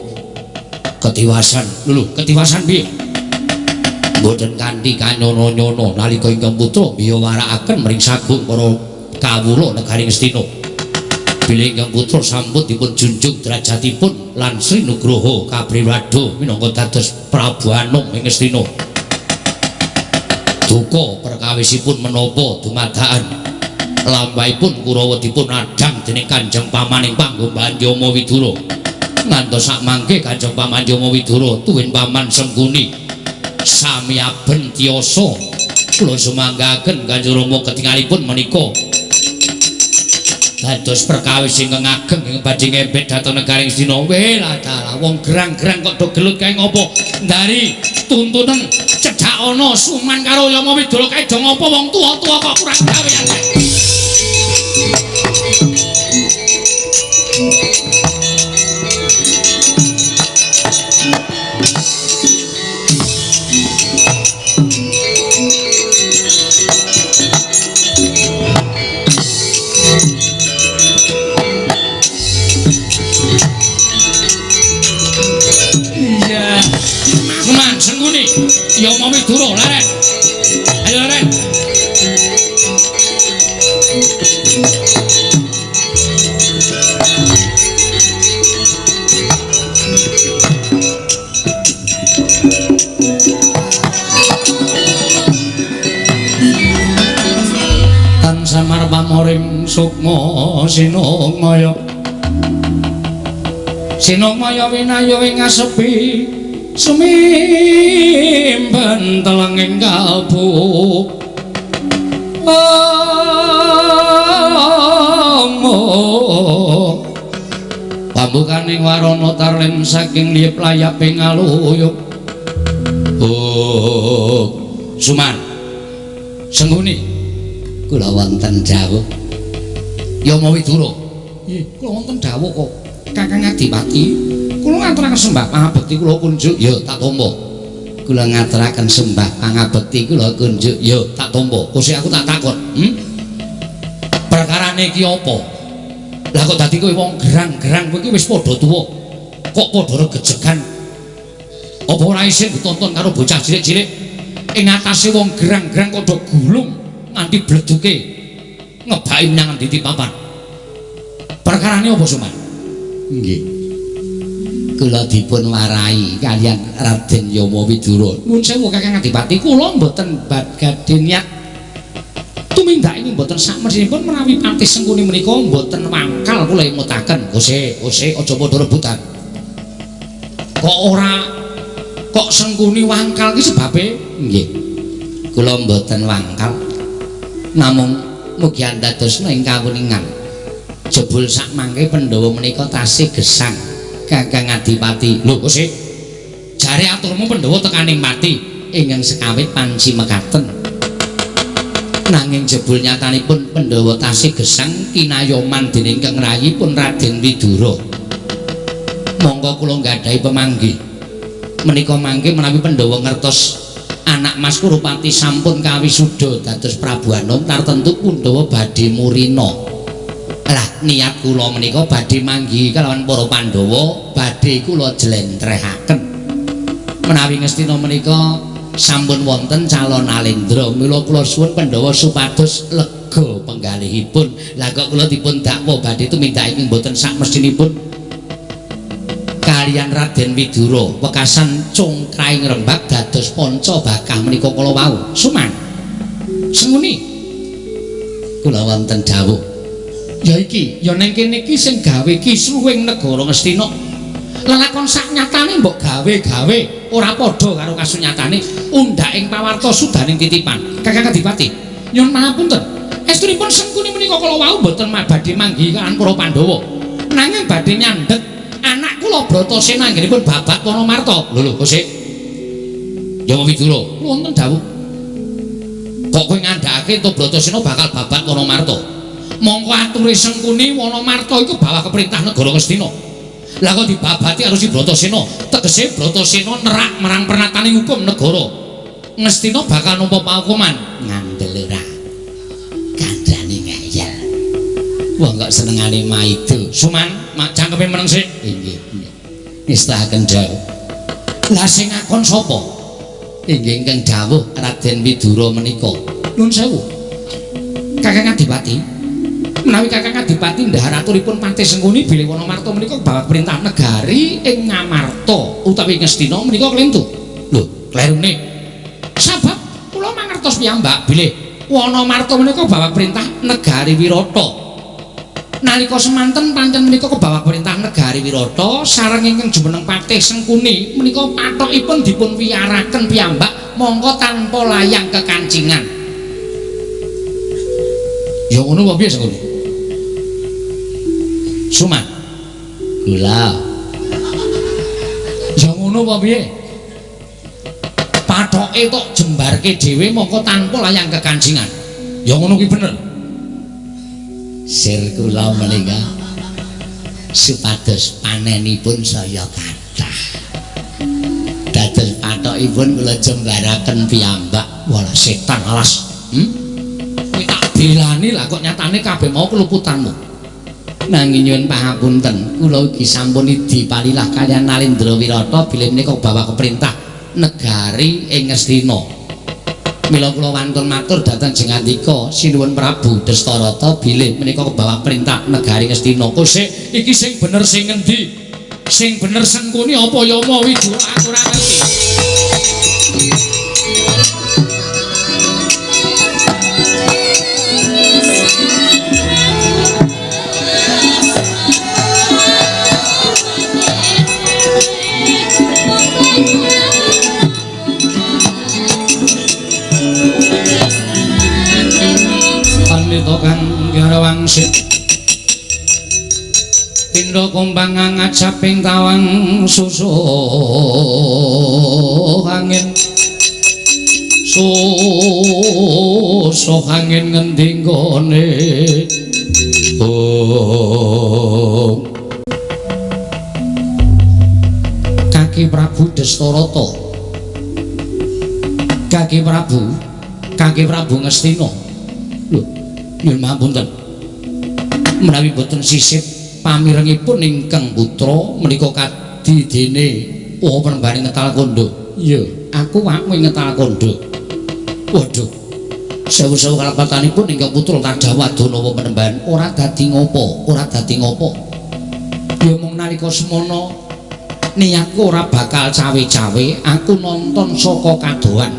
Ketiwasan. Lho, ketiwasan piye? Mboten kanthi kanyono-nyono nalika ingkang putra biyawarakaken mring sagung para kawula negari Ngastina. Bilih ingkang putra sampun dipun junjung derajatipun lan Sri Nugroho kabriwado minangka dados Prabu Anum ing Ngastina. Duka perkawisipun menapa dumadakan lampahipun Kurawa dipun adhang dening Kanjeng Paman ing panggombaan Yama Widura. Ngantos sakmangke Kanjeng Paman Yama Widura tuwin Paman Sengkuni sami aben tiyasa kula sumanggaken Kanjeng Rama ketingalipun menika dados perkawis ingkang ageng ing badhe ngembet dhateng negari Ngastina. Weh dalah wong gerang-gerang kok do gelut kae ngopo? Ndari tuntunen cedhak ana Suman karo Yama Widura kae do ngopo wong tuwa-tuwa kok kurang gawean. Yama Widura leren. Ayo leren. Tan samar pamoring sukma sinungmaya. Sinungmaya winayo ing asepi sumimpen telenging kalbu. Pambukaning warana tarlim saking liyep layaping aluyup. Oh, Suman. Sengkuni. Kula wonten dawuh. Yama Widura. Nggih, kula wonten dawuh kok. Kakang Adipati, kula ngaturaken sembah pangabekti kula kunjuk. Ya, tak tampa. Kula ngaturaken sembah pangabekti kula kunjuk. Ya, tak tampa. Kose aku tak takon. Perkarane iki apa? Lah kok dadi kowe wong gerang-gerang kowe iki wis padha tuwa. Kok padha regejegan? Apa ora isin ditonton karo bocah cilik-cilik? Ing atase wong gerang-gerang kok do gulung nganti bleduke ngebaki menyang endi papan. Perkarane apa, Suman? Nggih. Kula dipun warai kalian Raden Yama Widura. Nuwun sewu Kakang Adipati, kula mboten badhe niat tumindak ini mboten sakmestinipun menawi Patih Sengkuni menika mboten wangkal kula emutaken. Kose, kose aja padha rebutan. Kok ora kok Sengkuni wangkal ki sebabe? Nggih. Kula mboten wangkal. Namung mugi andadosna ing kawuningan. Jebul sakmangke Pandhawa menika tasih gesang Kakang Adipati. Lho kose, jare aturmu Pandhawa tekaning pati ingkang sekawit panci mekaten. Nanging jebul nyatanipun Pandhawa tasih gesang kinayoman dening Kang Rayipun Raden Widura. Monggo kula nggadahi pemanggih. Menika mangke menawi Pandhawa ngertos anak Mas Kurupati sampun kawisuda dados Prabu Anum tartentu Pandhawa badhe murina. Lah niat kula menika badhe manggihi kalawan para Pandhawa badhe kula jlentrehaken. Menawi Ngastina menika sampun wonten calon alendra, mila kula suwun Pandhawa supados lega penggalihipun. Lah kok kula dipun dakwa badhe tumindak ingkang boten sakmestinipun kalian Raden Widura wekasan congkraing rembag dados panca bakah menika kala wau. Suman Sengkuni, kula wonten dawuh. Ya iki, ya ning kene iki sing gawe kisruh ing negara Ngastina. Lelakon sak nyatane mbok gawe-gawe ora padha karo kasunyatane. Undhak ing pawarta sudaning titipan. Kakang Adipati, nyuwun pangapunten. Estunipun Sengkuni menika kala wau mboten badhe manggihi kaliyan para Pandhawa. Nanging badhe nyandhet anak kula Bratasena anggenipun babat Wanamarta. Lho lho, kosik. Yama Widura, wonten dawuh. Kok kowe ngandhakake ento Bratasena bakal babat Wanamarta? Mongko ature Sengkuni Wanamarta iku bawah keperintah negara Ngastina. Lah kok dibabati karo si Bratasena, tegese Bratasena nerak marang pernataning hukum negara. Ngastina bakal nampa paukuman. Ngandel ora. Kandhane ngeyel. Wong kok senengane maido. Suman, mak cangkeme meneng sik. Inggih, inggih. Ngestahaken dawuh. Lah sing ngakon sapa? Inggih ingkang dawuh Raden Widura menika. Nuwun sewu. Kakang Adipati, menawi Kakang Adipati ndhahar aturipun Patih Sengkuni bilih Wanamarta menika bawah perintah negari ing Ngamarta utawi Ngastina menika klentu. Lho, klerune. Sabab kula mangertos piyambak bilih Wanamarta menika bawah perintah negari Wirata. Nalika semanten pancen menika kebawah perintah negari Wirata sareng ingkang jumeneng Patih Sengkuni menika pathokipun dipun wiyaraken piyambak mongko tanpa layang kekancingan. Ya ngono apa piye Sengkuni? Suman. Kula. Ya ngono apa piye? Pathoke tok jembarke dhewe mongko tanpa layang kekancingan. Ya ngono kuwi bener. Sir kula menika supados panenipun saya kathah. Dados pathokipun kula jembaraken piyambak. Walah setan alas. Kowe tak belani lah kok nyatane kabeh mau keluputanmu. Nanging nyuwun pangapunten, kula ugi sampun idi palilah kaliyan Nalendra Wirata bilih menika bawa keperintah negari ing Ngastina. Mila kula wantun matur dhateng Jengandika Sinuwun Prabu Destarata bilih menika kebawa perintah negari Ngastina. Kosik iki sing bener sing ngendi? Sing bener Sengkuni apa Yama Widura aku ora ngerti. Pandita kang garawangsit pindha kumbang ngajaping tawang susuh angin susuh angin ngendi nggone. Oh. Kaki Prabu Destarata, Kaki Prabu, Kaki Prabu Ngastina. Lho, nyuwun pangapunten. Menawi boten sisip pamirengipun ingkang putra menika kadi dene oh penembaning ngetal kondo. Iya, aku wakmu ngetal kondo. Waduh. Sewu-sewu kalepatanipun ingkang putra Tadawa Danawa penemban ora dadi ngopo, ora dadi ngopo. Ya mung nalika semono niatku ora bakal cawe-cawe, aku nonton saka kadohan.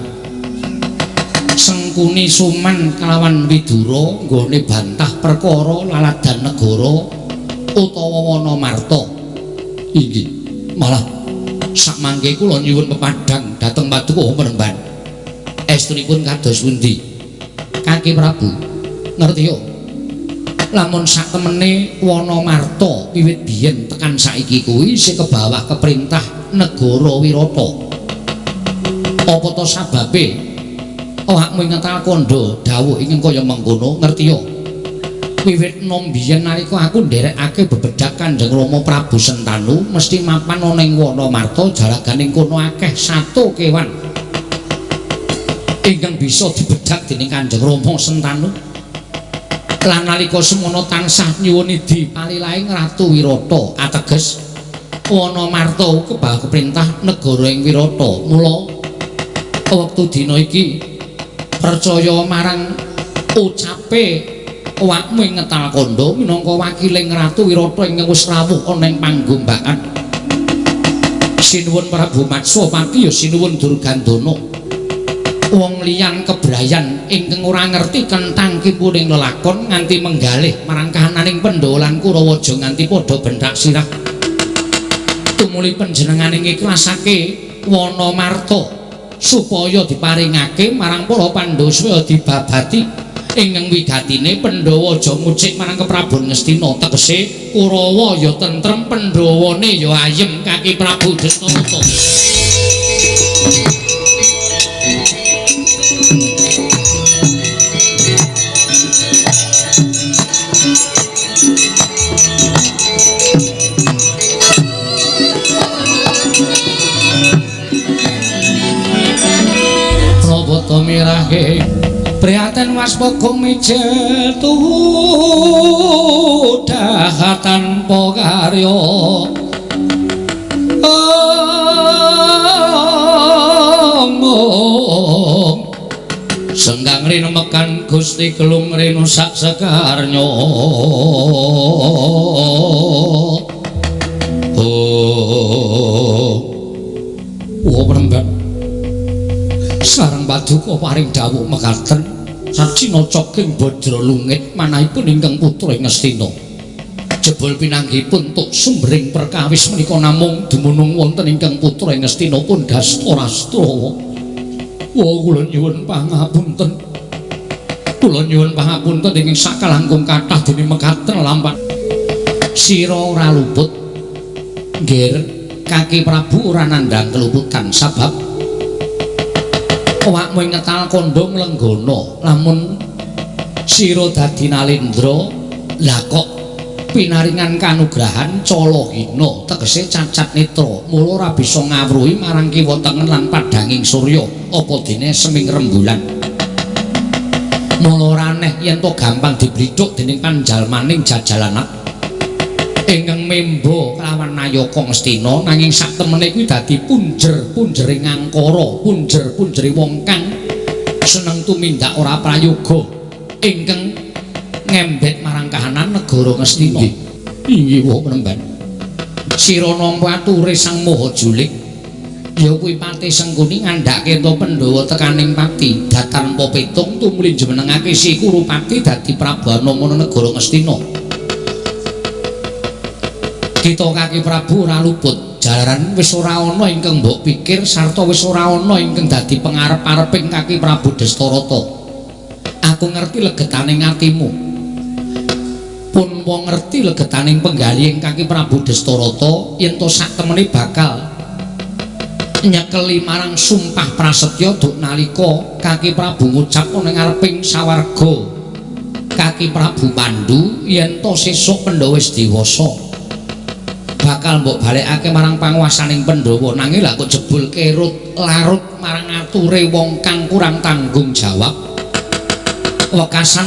Sengkuni Suman kalawan Widura nggone bantah perkara laladan negara utawa Wanamarta. Inggih, malah sakmangke kula nyuwun pepadhang dhateng paduka penemban. Estunipun kados pundi? Kaki Prabu, ngerti yo? Lamun saktemene Wanamarta wiwit biyen tekan saiki kuwi isih kebawah keperintah negara Wirata. Apa to sababe awakmu ngetal kandha dawuh ingkang kaya mengkono, ngerti yo? Wiwit nom biyen nalika aku nderekake bebedhag Kanjeng Rama Prabu Sentanu mesti mapan ana ing Wanamarta jaraganing kono akeh sato kewan ingkang bisa dibedhag dening Kanjeng Rama Sentanu. Lan nalika semono tansah nyuwun idi palilahing Ratu Wirata, ateges Wanamarta kebawah keperintah negara ing Wirata. Mula wektu dina iki percaya marang ucape awakmu ing ngetal kandha minangka wakiling Ratu Wirata ingkang wis rawuh ana ing panggombakan. Sinuwun Prabu Matswapati ya sinuwun Durgandana. Wong liyan kebrayan ingkang ora ngerti kentang kimpuning lelakon nganti menggalih marang kahananing Pandhawa lan Kurawa aja nganti padha benthak sirah. Tumuli panjenengane ngiklasake Wanamarta supaya diparingake marang para Pandhawa supaya dibabati ingkang wigatine Pandhawa aja ngucik marang Keprabon Ngastina tegese Kurawa ya tentrem Pandhawane ya ayem Kaki Prabu Destarata. Prabata mirahe prihatin waspada mijil tudah tanpa karya omong senggang rinemekan Gusti Gelung rinu sak sekarnya. Oh, oh prembak sareng paduka paring dawuh mekaten Sarjina Coking Bajra Lungit manahipun ingkang putra ing Ngastina. Jebul pinanggihipun tuk sumbering perkawis menika namung dumunung wonten ingkang putra ing Ngastina pun Dastarastra. Wah, kula nyuwun pangapunten. Kula nyuwun pangapunten ingkang sakalangkung kathah dene mekaten lampah. Sira ora luput. Nggir, Kaki Prabu ora nandhang keluputan sabab awakmu ing ngetal kandha nglenggana lamun sira dadi nalendra lah kok pinaringan kanugrahan calahina tegese cacat netra mula ora bisa ngawruhi marang kiwa tengen lan padhanging surya apa dene seming rembulan mula ora aneh yen to gampang diblithuk dening panjalmaning jajalanak ingkang memba kelawan nayaka Ngastina nanging sak temene kuwi dadi punjer-punjere ngangkara, punjer-punjere wong kang seneng tumindak ora prayoga ingkang ngembet marang kahanan negara Ngastina. Inggih wae penemban. Sira nampa ature Sang Maha Juling ya kuwi Patih Sengkuni ngandhake ento Pandhawa tekaning pati datan tanpa petung tumuli jumenengake si Kurupati dadi Prabu Anoman negara Ngastina. Kita Kaki Prabu ora luput jalaran wis ora ana ingkang mbok pikir sarta wis ora ana ingkang dadi pengarep-areping Kaki Prabu Destarata. Aku ngerti legetaning atimu. Pun wong ngerti legetaning penggalihing Kaki Prabu Destarata yen to sak temene bakal nyekeli marang sumpah prasetya duk nalika Kaki Prabu ngucap ana ngareping sawarga Kaki Prabu Pandu yen to sesuk Pandhawa wis dewasa bakal mbok balekake marang panguwasaning Pandhawa nanging lha kok jebul kerut larut marang ature wong kang kurang tanggung jawab. Wekasan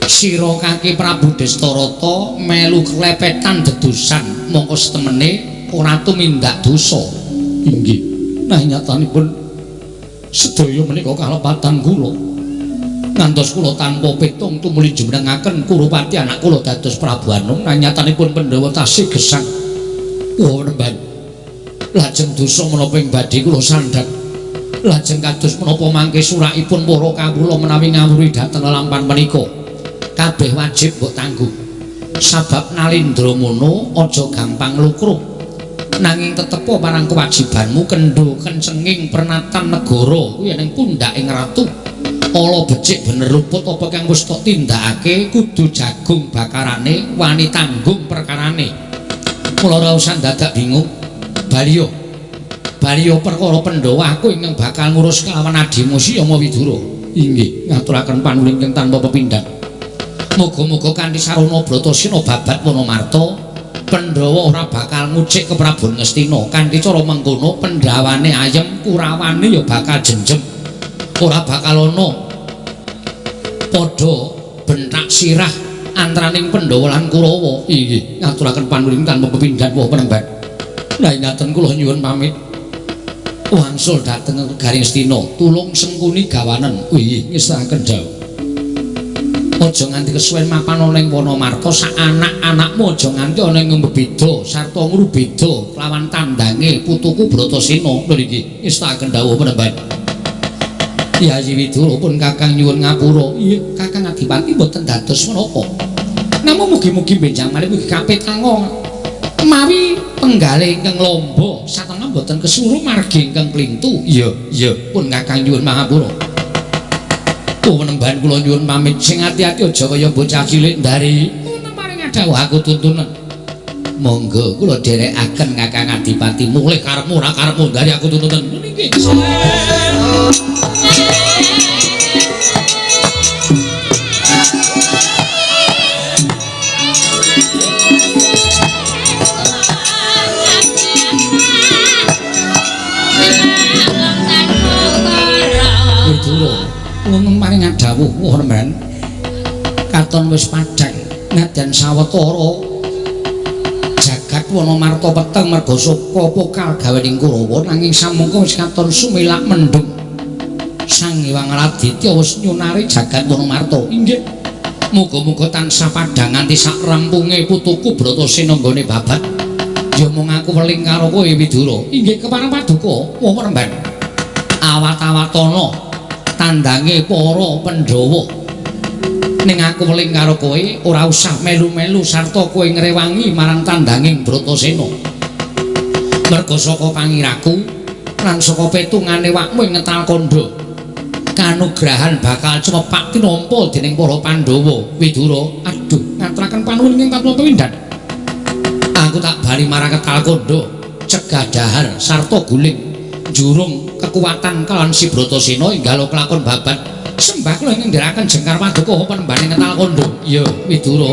sira Kaki Prabu Destarata melu klepetan dedusan mongko setemene ora tumindak dosa. Inggih. Nah nyatanipun sedaya menika kalepatan kula. Ngantos kula tanpa petung tumuli jumenengaken Kurupati anak kula dados Prabu Anum nyatanipun Pandhawa tasih gesang. Wah nemban. Lajeng dosa menapa ing badhe kula sandhak. Lajeng kados menapa mangke surakipun para kawula menawi ngawruhi dhateng lelampan menika. Kabeh wajib mbok tanggung. Sabab nalindra mono aja gampang lukruh. Nanging tetepa marang kewajibanmu kendho kencenging pernatan negara kuwi ning pundhaking ratu. Ala becik bener luput apa kang wis tok tindakake kudu jagung bakarane wani tanggung perkarane. Mula ora usah dadak bingung. Baliyo. Baliyo perkara Pandhawa aku ingkang bakal ngurus kelawan adimu Si Yama Widura. Inggih, ngaturaken panuwun ingkang tanpa pepindhan. Muga-muga kanthi sarana Bratasena babat Wanamarta Pandhawa ora bakal ngucik Keprabon Ngastina. Kanthi cara mengkono Pandhawane ayem, Kurawane ya bakal jenjem. Ora bakal ana padha bentak sirah antaraning Pandhawa lan Kurawa. Inggih, ngaturaken panuwun tanpa pepindhan wah penemban. Lah ngaten kula nyuwun pamit. Wangsul dhateng Garing Astina, tulung Sengkuni gawanen. Inggih, ngestakaken dawuh. Aja nganti kesuwen mapan ana ing Wanamarta, sak anak-anakmu aja nganti ana ing bebeda sarta ngrubeda kelawan tandange putuku Bratasena. Lho nggih, ngestakaken dawuh penemban. Yayi Widura pun kakang nyuwun ngapura. Iya, kakang Adipati mboten dados menapa. Namung mugi-mugi benjang malih mugi kapitango Mawi penggale ingkang lomba satengah mboten kesuruh margi ingkang klintu. Iya, iya, pun Kakang nyuwun pangapura. Penemban kula nyuwun pamit sing ati-ati aja kaya bocah cilik ndari. Ngono paring dawuh aku tuntunan. Monggo kula dherekaken Kakang Adipati mulih karepmu ora karepmu ndari aku tuntunan. Nggih. Wonten paring dawuh wah remban katon wis padhang nadyan sawetara jagat Wanamarta peteng merga soka pokal gawening Kurawa nanging samangka wis katon sumilak mendhung Sang Hyang Raditya wis nyunari jagat Wanamarta. Inggih, muga-muga tansah padhang nganti sak rampunge putuku Bratasena nggone babat. Ya mung aku weling karo kowe Widura. Inggih kepareng paduka wah remban awat-awatana tandange para Pandhawa. Ning aku weling karo kowe ora usah melu-melu sarta kowe ngrewangi marang tandanging Bratasena. Merga saka pangiraku lan saka petungane wakmu ing ngetal kandha kanugrahan bakal cumepak tinampa dening para Pandhawa. Widura, aduh ngaturaken panuwun ing patma pepindhan. Aku tak bali marang Ketal Kandha cegah dahar sarta guling jurung kekuatan kalawan si Bratasena enggal kelakon babat. Sembah kula ingkang ndherekaken jengkar paduka penembane Ngetal Kandha. Iya, Widura.